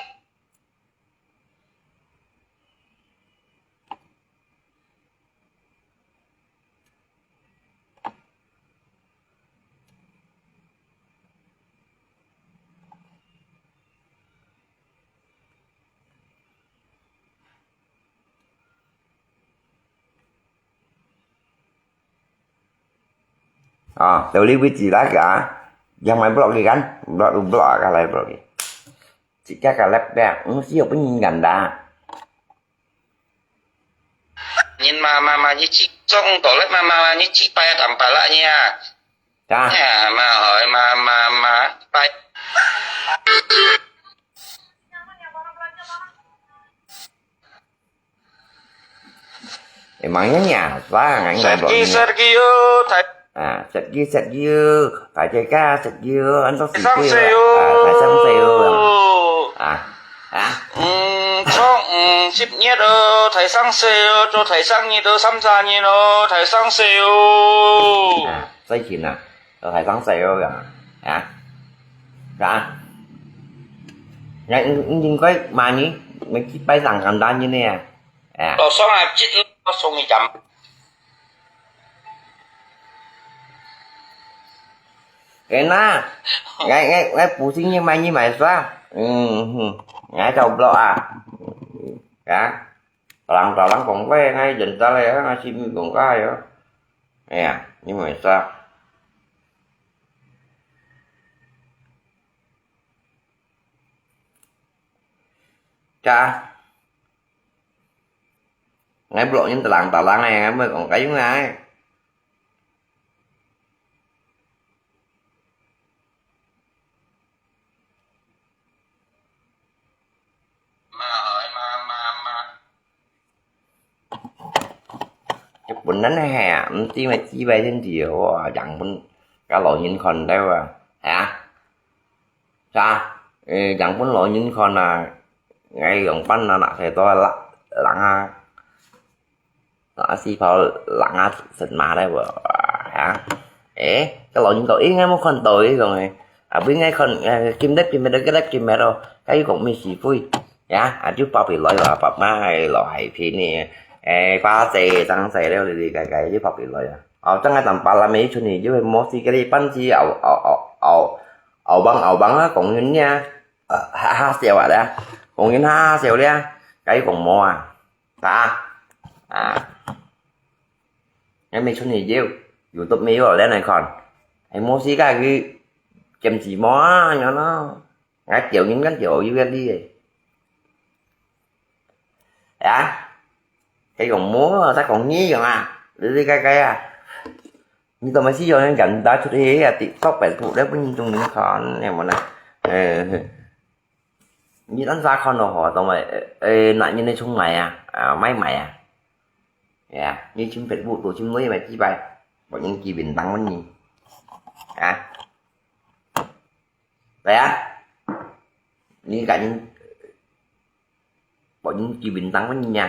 啊，到你位置啦，啊，yang main blok kan, blok blok ka lai blok. Jika ka lep ya, mesti apa ni ganda. Nyin mama mama nyi chi, song tolek mama mama nyi chi pai Tampalak nyi ah. Dah. Ya, ma hoi, ma, ma, ma, pai. Emangnya nyapa ngai Sergi, Sergio, Thai. Ah, Sergi, Sergio, Thai Jeka, Sergio, antok si kui. Thai Sang Seo. Ah, Thai Sang Seo. Ah, ah. 嗯，從，嗯，十月哦，Thai Sang Seo，做Thai Sang月哦，三十年哦，Thai Sang Seo。啊，最近啊，做Thai Sang Seo啊，啊，啊。Ngai, ngai, ngai, mani, mesti pai sang kandan ni ya. Ya. Kosong aja, kosong jam. Kena. Ngai, ngai, ngai pusing ni mai ni mai sa. Hmm, hmm. Ngai tau blok ah. Ya. Talang talang kong kue ngai jental ya, ngai simi kong kue ya. Ya, ni mai sa. Cha. Ngai blok nyin talang talang eh, ngai mui kong kayu ngai. Cái bún nắn hè, mesti mà chi bài trên thì, wow, chẳng bún cá lẩu nhìn còn đâu à. Hả? Sa, eh, yang pun lo nyin kon na, ngai yong pan na nak sai to la, lang a, la si pao lang a sen ma dai bo, ha. Eh, ka lo nyin to, eh, ngai mo kon to, eh, kong, eh. Abui ngai kon, eh, kim dep, kim dep, kim dep, kim dep, oh. Kai kong mi si pui. Ya, a, ju pop pi loi wa, pop ma, eh, lo hai pin ni. Eh, kwa se, sang se leo li li kai kai, ju pop pi loi wa. Au, chang ngai tam pa la mei chun ni, ju mo si ke li pan si, au, au, au, au. Au bang, au bang a, kong yun nia. Ơ, ha, ha, siau a lia. Kong yun ha, siau lia. Kai kong mo a. Ta. A. Ngai mei chun ni jiu. YouTube mei yo lia nai kon. Ai mo si ka ki. Kem si mo a, nyo no. Ngai kiau ngin kan kiau yu lia li. Ya. Kai kong mo, ta kong ni kong a. Li li kai kai a. Ni to mai si yo ngan gan ta chut he ya TikTok Facebook le pun tung ning kon ne mo na. Eh. Ni tan sa kon no ho to mai, eh, na ni ne chung mai a. A, mai mai a. Ya, ni chim Facebook to chim noi mai chi bai. Bo ning ki bin tang mon ni. A. Bai a. Ni ka ni บ่ยินกี่วินตังมันเนี่ย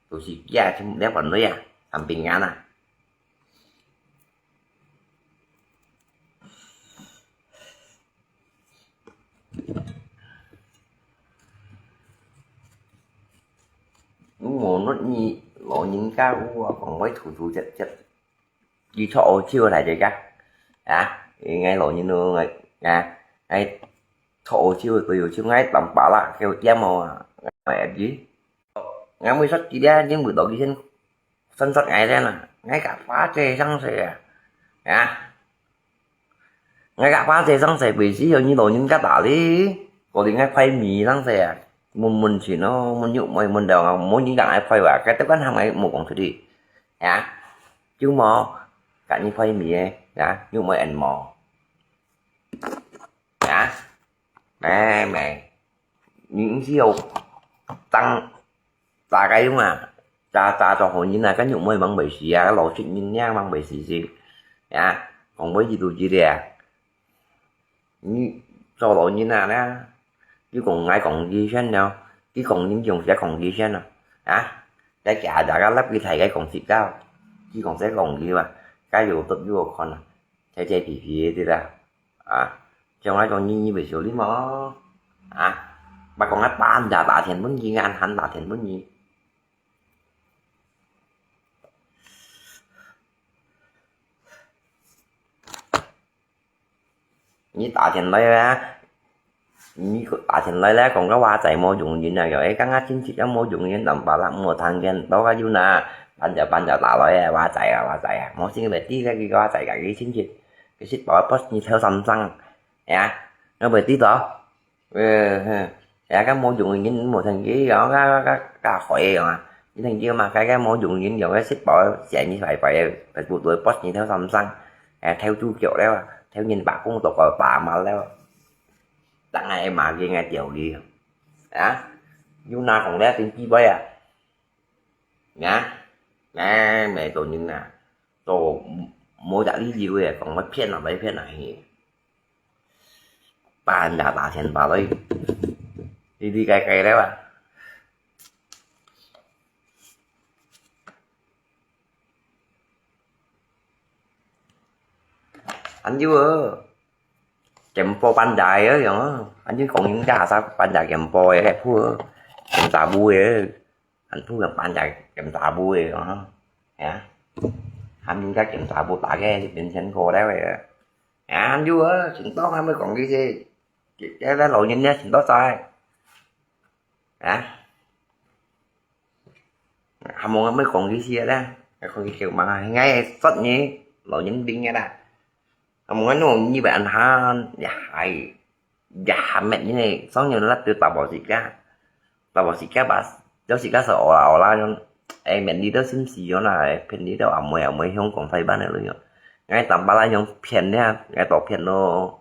ตัวสีแก่ที่เรียกว่าเนี่ย ทำเป็นงานอ่ะ Ngô nốt nhi lỗ nhín cá u còn với thủ thủ chật chật. Đi thọ ô chiêu này vậy cá. À, ngay lỗ nhín u ngay, à, ngay thọ ô chiêu tôi ô chiêu ngay tầm bả lạ kêu chém màu à. Mẹ gì? Ngay mới sót chi đá nhưng buổi đó cái chân sân sót ngay thế nè. ，𠊎个花姐上勢啊，啊，𠊎个花姐上勢，毋係有你老人家打哩，過來𠊎派米上勢啊，問問情咯，問玉妹問到啊，無你講𠊎派啊，該都敢喊𠊎無講出去，啊，就無，該你派米个，啊，玉妹恩無，啊，妹妹。 你毋係有當打个用啊，打打做好人啊，該玉妹吂會死啊，該老實人呀吂會死死，啊，講會一路一咧，你做老人啊啦，你講𠊎講佢先了，佢講人用時講佢先啊，啊，該假假个立佢大个講實教，佢講這講佢啊，該有得有看啊，這這皮皮个啦。 啊，像𠊎講你，你會修理無？啊，𠊎講𠊎半夜打電分你，恁閒打電分你。你打電來啊，你打電來咧，講个話仔無用人啊，又係講啊親戚也無用人，南巴拉無聽見，到个有哪，半夜半夜打來啊，話仔啊，話仔啊，無先會知个，佢个話仔个，佢親戚。 佢食飽post你偷三聲，呀，𠊎會知道。呃，哼，呀，該無用人無聽佢，呀，該該該該害个啊！你聽佢嘛，該該無用人，用个食飽嫌你壞壞个，Facebook都post你偷三聲，哎，偷豬腳了啊，偷人把公到个把嘛了啊，當然罵佢，𠊎屌佢，啊，有哪講了真雞掰啊！ 呀，哎，無做人啊，做無隻理由个，講愛騙啊，愛騙啊，嘿。半夜打電話來，哩哩該該了啊。恁樣哦，健保半夜个樣哦，恁樣講人家啥半夜健保个，該鋪哦，檢查部个。 恁普通半夜檢查部个哦，呀，喊人家檢查部打个，變成過了个，呀，就啊，真多還沒講這些，這這老人家真多在，啊，還無還沒講這些咧，還可以叫嘛，應該說你老人病个啦，還無那種一般哈，也還。 也還乜呢，上有那就打保時間，打保時間吧，有時間係哦啦哦啦樣，哎，面裡都心事樣啦，哎，騙裡都阿妹阿妹香港台灣个咯樣，哎，打巴拉樣騙呢，哎，多騙咯，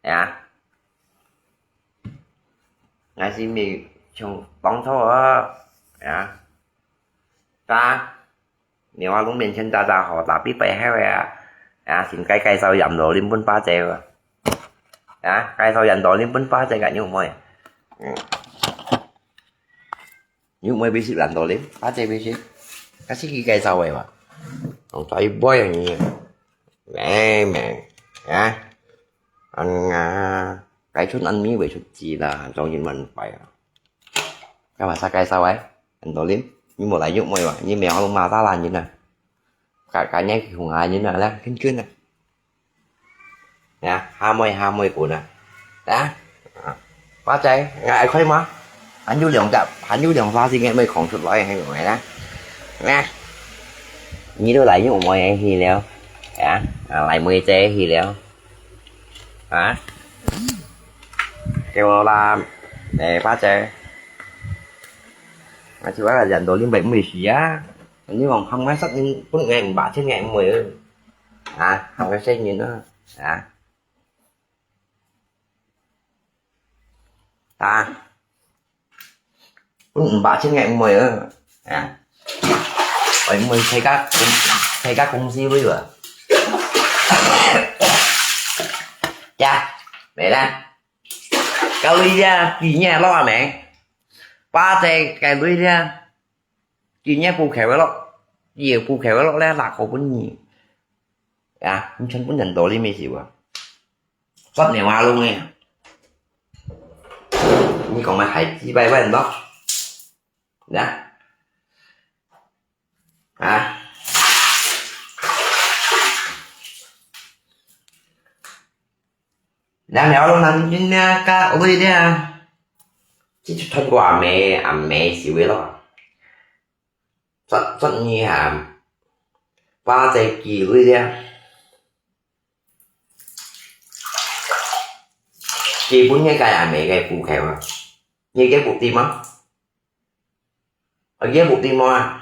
哎呀，哎，係咪像當初啊，哎呀，打。 你話攏面前渣渣好，tapi背後啊，啊，先介介紹Yam Dolim分巴姐啊。啊，介紹Yam Dolim分巴姐个，你有無？嗯。你有無會識Yam Dolim？巴姐會識？該係佢介紹个嘛。講在一杯啊你。咩咩，啊，嗯啊，該出恁咪會出字啦，中英文牌啊。 該麼儕介紹个？Yam Dolim，你無來玉妹哇？你名號都馬大蘭人啊！該該你紅下人啊，來，近近啊！呀，下妹下妹滾啊！啊，巴仔，𠊎愛開嗎？還有兩隻，還有兩隻時間未講出來，還有咩啦？啊，你都來玉妹去了，啊，啊，來妹姐去了。 啊？Kêu là để ba chè. Mà chị bảo là dành đồ liên bệnh mười xí á. Như còn không nói sách nên cũng nghe bà chết nghe mười. À, không có sách nhìn nữa. À. À. Cũng ba chén ngẹn mười ơ. À. Ôi, mười thấy các thấy các công ty bây giờ. Chà, mẹ đó. Cái ly ra, kỳ nhẹ lo à mẹ. Ba chè cái ly ra. Kỳ nhẹ bu khéo lo. Nhiều bu khéo lo lẽ là có bốn nhị. À, không chân bốn nhận đồ ly mì xỉu à. Sót nèo hoa luôn nè. Như còn mà hãy chi bay bay đó. Đó. Hả? Đang nèo luôn nằm trên nhà cả ôi đi à. Chỉ chụp thân của mẹ, à mẹ xíu vậy đó. Rất rất nghi hả? 巴仔寄鐳了，寄分𠊎个阿姆个戶口啊，你个屋頂嗎？啊，你个屋頂嗎？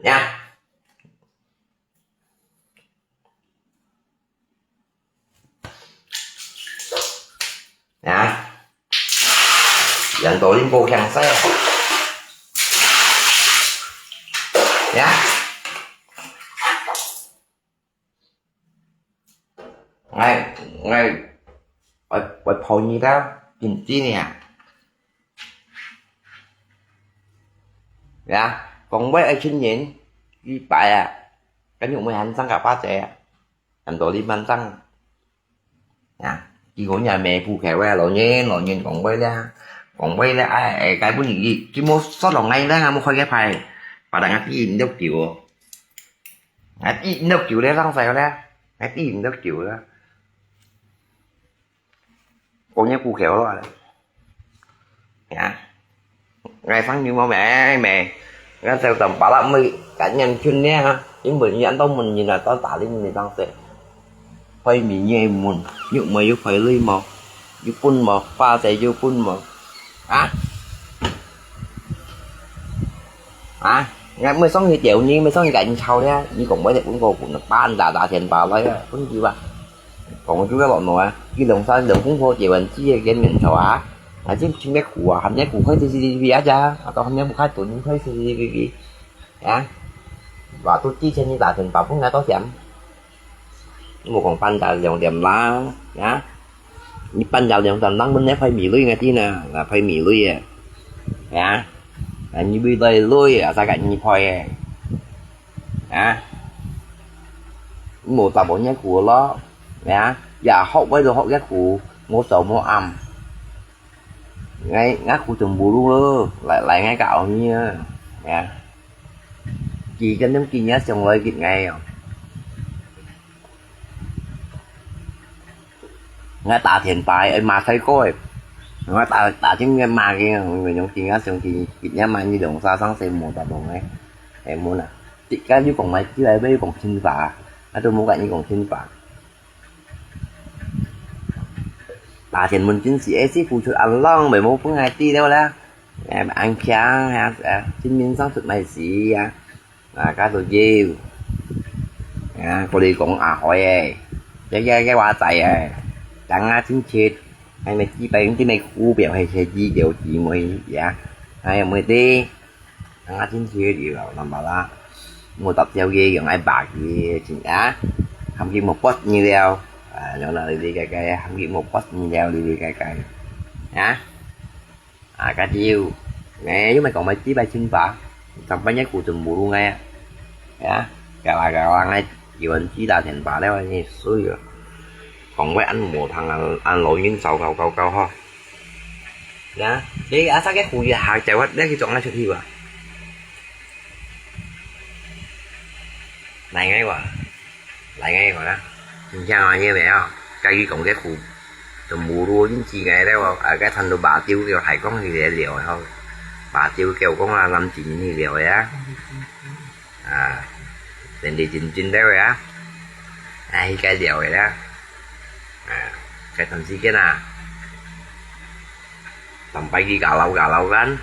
呀。 啊，人都恁無輕鬆。呀，𠊎，𠊎，𠊎，𠊎抱你啦，真真呀。呀，講話愛親人，一擺啊，跟住我們還生个巴仔啊。 恁多哩萬丈。啊，結果人家咩不開胃，老人老人講話咧，講話咧，哎，哎，該本佢，佢無說落𠊎咧，𠊎無開个牌，把人家逼毋得救哦。哎，逼毋得救咧，上手咧，哎，逼毋得救咧。 講个不夠了。呀，𠊎生日無咩咩，𠊎就當把握每个年輕人啊，因為你安到門人啊，到打理你當時，開美女門，又沒有開鐳無，有分無，花仔有分無，啊？啊？𠊎每上去釣你，每上去跟你吵咧，你講我在問我分，半打打天打來啊，分佢吧。 講就該落來啊，佢兩三兩公婆結婚之後見面頭啊，啊，真真个苦啊，喊人苦開C C T V啊，啊，到喊人不開蹲開C C T V，啊，話都之前你打電話分𠊎到點，無講半夜兩點啦，啊，你半夜兩點人問你開美女个知呢，啊，開美女啊，啊，啊，你會來女啊，啥个你開个。 啊，無打無若苦咯，啊，也學會了學个苦，無早無暗。𠊎，𠊎苦中無路咯，來，來𠊎教你啊，啊，幾个人幾日上來給𠊎哦。 𠊎打電話，哎，罵太過哎。𠊎打，打進去罵佢，𠊎用電話上去，佢也罵你兩三聲，無打動哎。哎，無啦。自家又講埋，自家又講真話，啊，都無跟你講真話。打電話真是，哎，是付出恁long，袂無分𠊎知了啦。哎，恁強，哎，哎，真面上出賣事啊。 啊，該都有。啊，過來講阿海誒，這，這，這話仔誒，等下真切，還沒幾百，這沒股票，還係醫療姊妹呀，還有沒得？等下真切了，nampak啦。無搭條个用愛白个，真啊，含佢無發你了，啊，用那裡裡該該，含佢無發你了，裡裡該該，啊。 啊，該就，哎，又毋係講麼个幾擺清白，上半夜苦中無路哎，呀，搞啊搞啊，哎，有人知道天把了，你衰啊，講話恁無通，恁，恁老人糟糕糟糕吼。呀，你阿啥个苦也下走啊，你去做哪出去啊？來个哇。 來个講啦，真正啊，因為啊，該佢講个苦，就無路用之个了哦，啊，該餐都罷掉，叫海港去了了吼，罷掉叫講啊，南京去了个啊，啊，人哋真真了个啊，啊，去該了个啦，啊，該段時間啊，上擺去搞老搞老間。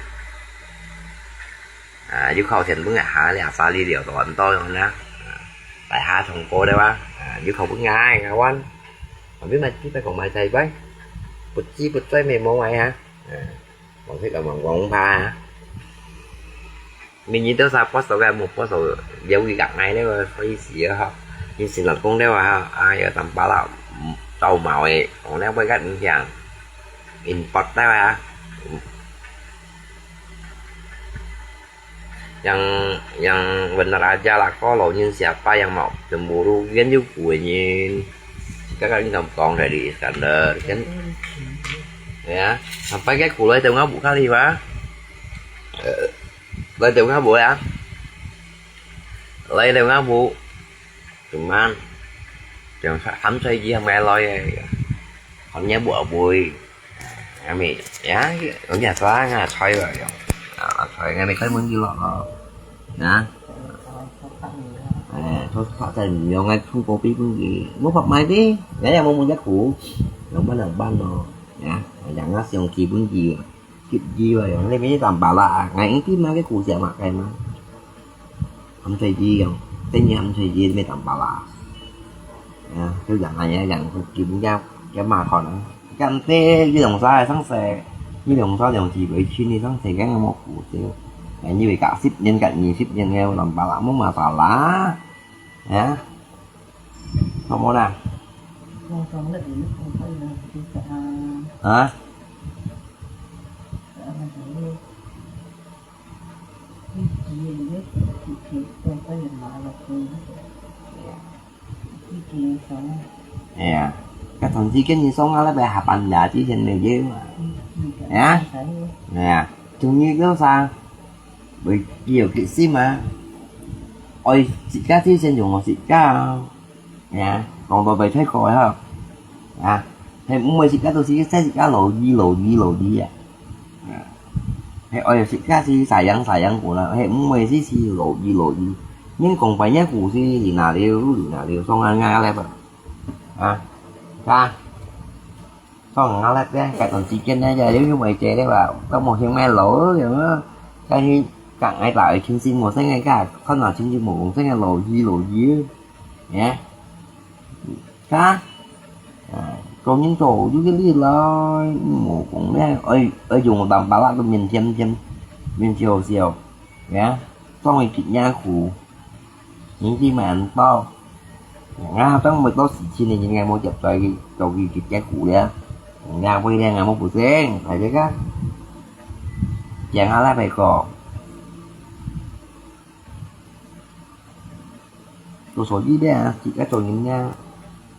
啊，又考前分啊，下了沙哩了，多多樣呢。啊，大下通過了啊，啊，又考分啊，kawan。Tapi mati tak kong mai cai bai. Putih putih memang mai ha. Ah, kong sik kong kong pa. Mình nhìn đâu sao post cái một post, liu cái gạt ngay đấy mà phải gì á ha. Nhìn xin là cũng đấy mà ha. À, giờ tầm ba là tàu màu ấy, còn nếu với gắt như thế. Import đấy mà. Yang, yang benar aja lah, kalau nyin siapa yang mau cemburu, kan juga nyin. Kita kan nggak kong dari Iskandar, kan? Ya, sampai kayak kulai tengah buka lima. Eh, lai tengah bu ya. Lai tengah bu. Cuman, yang sa-, ham sai ji ham ngai loi ya. Ham nya bu bui. Ngami, ya, ya, sa nga choi ba ya. Ah, choi ngami kai mun ji lo lo. 啊，哎，佢拍在毋用个，出貨俾分佢，無拍賣个，也也無問一股，兩百兩百咯，呀，人家想基本佢，給佢啊，用你咪三百啦，𠊎應該買个股價嘛，該嘛，毋使佢用，等於毋使佢咪三百啦，呀，就人啊，人基本價，價嘛可能。 Kan tê，一兩儕生死，一兩儕兩姊妹親，你生死梗係無苦笑。哎，你會隔十年、隔二十年个，有三百啦，無masalah。啊？好無啦？啊？哎呀，該段時間你上啊，那邊下班呀，之前沒有啊。哎呀，哎呀，終於到啥？會有決心啊！愛自家之前用我自家啊！哎呀，講到被推過哈！啊，係毋會自家都係在自家老二、老二、老二啊！啊，係愛自家係sayang、sayang過啦，係毋會係係老二、老二。人講白日故事，你哪了，你哪了，上啊，哪了吧？ 啊，ka，當然啦，該段時間呢，就有因為這个吧，都無興買樓了嘛。但是講愛打去親戚無生个，ka，看下親戚無講生个老二老二，哎，ka，啊，講人做有个力來，無講咧，愛愛用三百啦，都面甜甜，面笑笑，哎，當然一樣苦。 你知嘛，恁多。啊，當每到時辰呢，人家無接待佢，做佢直接苦了。人家會咧，𠊎無不正，大家个。講下來白講。做生意咧，自家做人咧，人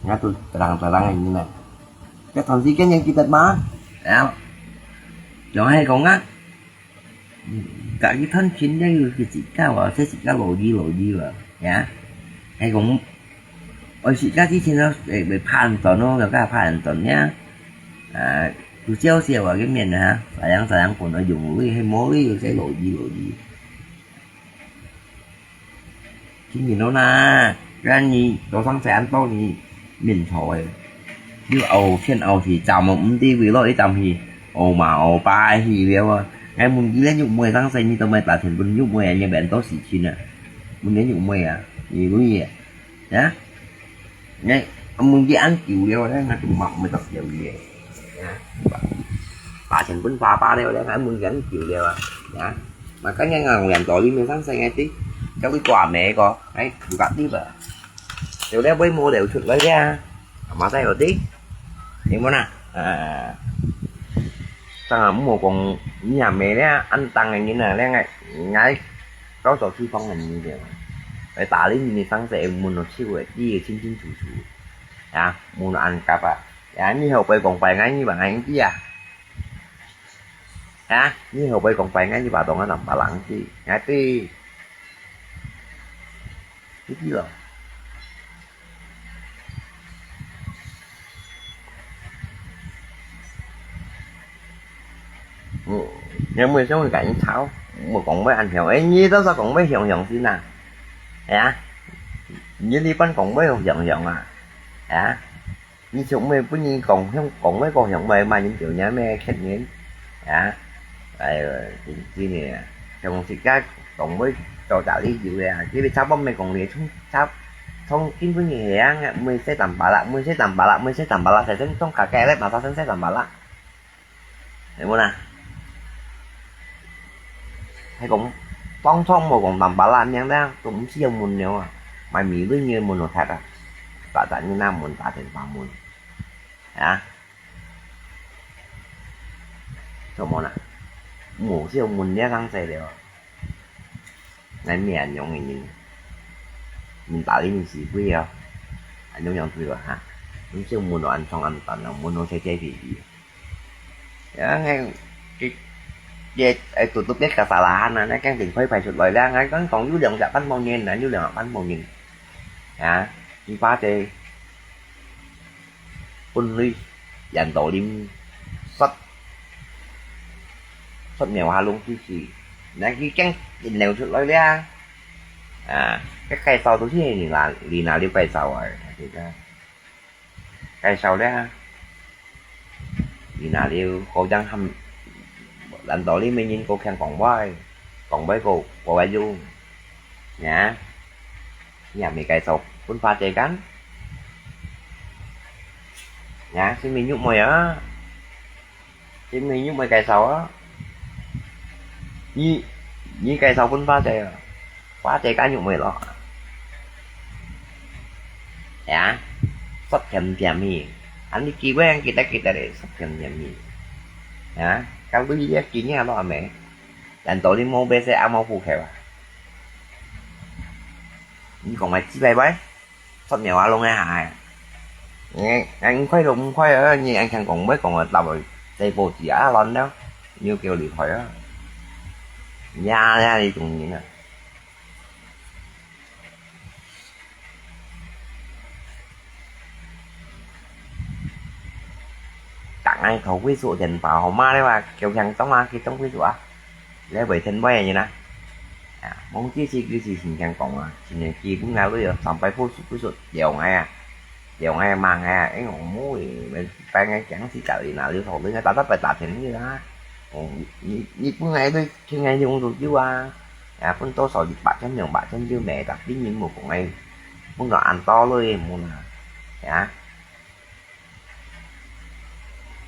家都打打打个人啦。這段時間你記得嗎？啊，用係講啊。 家己賺錢了有佢自家話，這自家老二老二話，呀。係講，愛自家之前咯，會會拍人轉咯，就該拍人轉呀。啊，有少少話个面啊，sayang sayang本來用鐳，係無鐳又再老二老二。 今年咯呐，該你多上山多你面頭誒，又熬天熬地，站毋知位咯，一站去，熬嘛熬巴去了啊！𠊎問佢連玉妹上山，你都買打錢分玉妹啊，你變到死心啊！問連玉妹啊，你鐳啊，啊？ 𠊎問佢恁久了咧，𠊎都毋會答了佢。啊，打錢分爸爸了咧，𠊎問佢恁久了啊。啊，makanya𠊎用人道理面上生个，叫佢掛名个，哎，buka tiba。有咧，尾毛流出來咧，嘛在有滴，你問啊？啊，當然毋好講你阿妹咧，恁當个人啊，咧，𠊎，𠊎，到時候去放很遠个，來打理你上生个門咯，手个，理个清清楚楚。 啊，無恁急啊。啊，你後背講拜𠊎，你話𠊎知啊。啊，你後背講拜𠊎，你話當𠊎三百零知，𠊎知。你知咯。嗯，你有無想去跟人吵？無講話恁響，誒，你到時講話響響先啊。係啊，你呢班講話響響啊。係啊。 你想愛分人講，講，講愛講，想愛罵人，就人愛客人，啊，哎喲，真，真个啊，像自家講愛做大理由个啊，這个差不多愛講个，從差，從根本个係啊，愛洗三百啦，愛洗三百啦，愛洗三百啦，才正當家己來，馬上洗三百啦。 你問啊？係講，當初無講三百啦，命啦，都毋使有問了啊。買米論个問咯，忒啊，大大人那問，大電話問，啊？做麼啦？無需要問了，當細了。 𠊎毋係恁樣个人，問打理你是非哦，恁樣樣對吧哈？你就問到恁長恁短了，問到細細微微。啊，𠊎，這，這，哎，tutup別kasalahan啊，那肯定可以排出來啦。𠊎剛講有兩隻半毛人啊，有兩隻半毛人。啊，你把這 分類，人道理，煞，煞苗下弄出去，那佢驚流出來了，啊，該介紹都係你那，你那裡介紹啊，這個介紹咧，你那裡好像還，難道你沒人過聽講話，講話過，過來用，呀？你還沒介紹分花姐看？呀，先沒肉妹啊？ 你，你，你介紹啊？你，你介紹分花姐啊？花姐該肉妹咯。呀，十點點去，恁呢幾位記得記得咧，十點點去。呀，該鐳一斤啊，多少沒？難道你無買些阿毛褲去啊？你講來幾百塊？ 十秒啊，弄一下。你，你快都毋快啊！你恁強講，毋會講啊，搭落這波子啊，亂了，你又叫離開啊！呀呀，你種人啊！打𠊎頭位數電話號碼了啊，叫強中啊，去中位數啊！ 你會聽話个人啊。啊，望這次佢是真正講啊，真正基本啊，你有三百步數步數了𠊎啊，了𠊎罵𠊎啊，因為我無誒，拜𠊎講是教練啊，你頭你打打白打天你啊。哦，你，你本來都聽𠊎用都有啊，啊，分多少一百千兩百千就沒，但係你無講誒，分到恁多了誒，無啦，啊。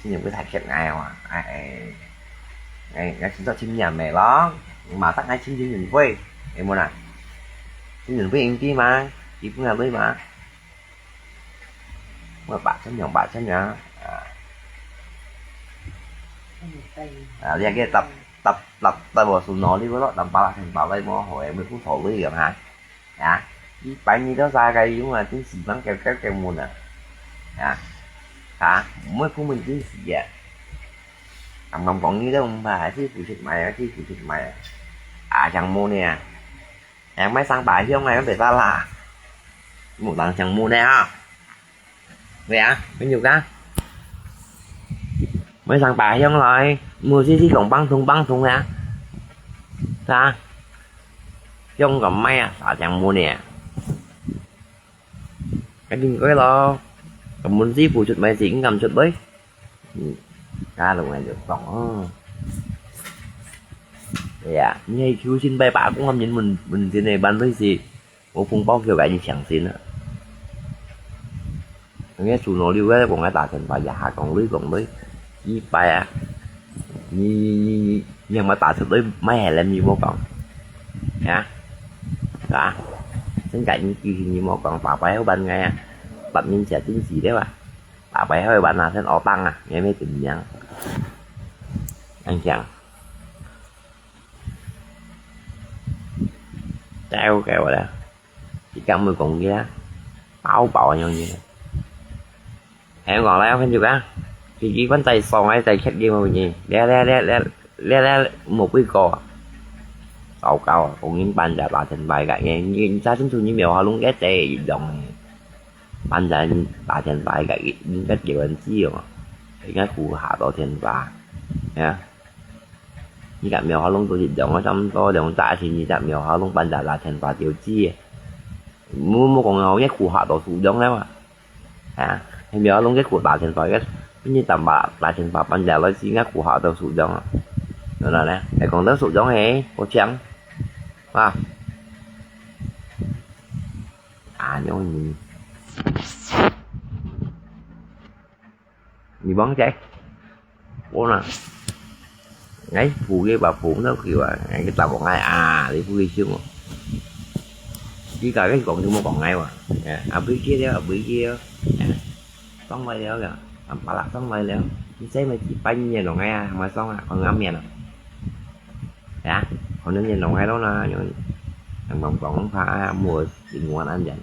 真正會太欠𠊎哇！哎，哎，𠊎先做千元个咯，馬上還千千元會，會無啦？千元會應對嗎？基本个對嗎？我八千兩百千啊，啊，啊，你還給搭搭搭搭我手腦裡個咯，搭八千八百無好誒，沒不考慮个哈。 啊，一擺你都三個月啊，真是忙到到到悶啊。啊，啊，毋會苦悶真是啊。啱啱講你都毋怕，還係付出買啊，還係付出買啊。啊，像悶呢啊，還買生白香啊，有得發啦。無人像悶呢啊。 喂啊，朋友啊，買生白香來，無事事講放鬆放鬆啊，是啊，香港賣啊，啥像無呢？趕緊過咯，根本是付出買先敢出來。嗯，家老人就講哦，哎呀，你係求神拜佛，講人問問真个辦法是。 無紅包叫佢你相信啊。人家主腦裡个講个打電話也下講鐳講鐳，一擺啊，你你你你你還無打出來，買下來你無講，啊，啊，真个你其實你無講，八百好辦个啊，八面姐真是的吧，八百好辦啊，先學當啊，也沒怎樣，恁樣。 掉个話啦，一講會講个啦，包包樣樣。還有講來，朋友啊，自己關在爽，還在吃game个呢，了了了了了了，無幾個。糟糕啊，講人搬家打電話个，你你查清楚你廟下弄个這一種，搬家打電話个，應該結婚之哦，應該苦下到電話，啊。 你甲廟口攏都是兩个差毋多，兩隻錢，你甲廟口攏搬家啦，千八九支个。無無講哦，你苦下到手中了嘛。啊，你廟口攏个苦大千八个，你打把大千八搬家來，是應該苦下到手中啊。然後呢，還講到手中嘿，好強啊。啊，你你你忘記？ 我啦，𠊎扶佢吧，扶毋到佢啊，𠊎佢答應𠊎啊，你扶佢先哦。佢甲佢講，佢無講𠊎哇，啊，啊，扶佢了，啊，扶佢了，啊，上來了呀，啊，巴拉上來了，你在咩幾百年了，𠊎啊，還沒上啊，講阿面啊，啊，可能也弄𠊎咯啦，因為，人講講怕啊，無情願安人。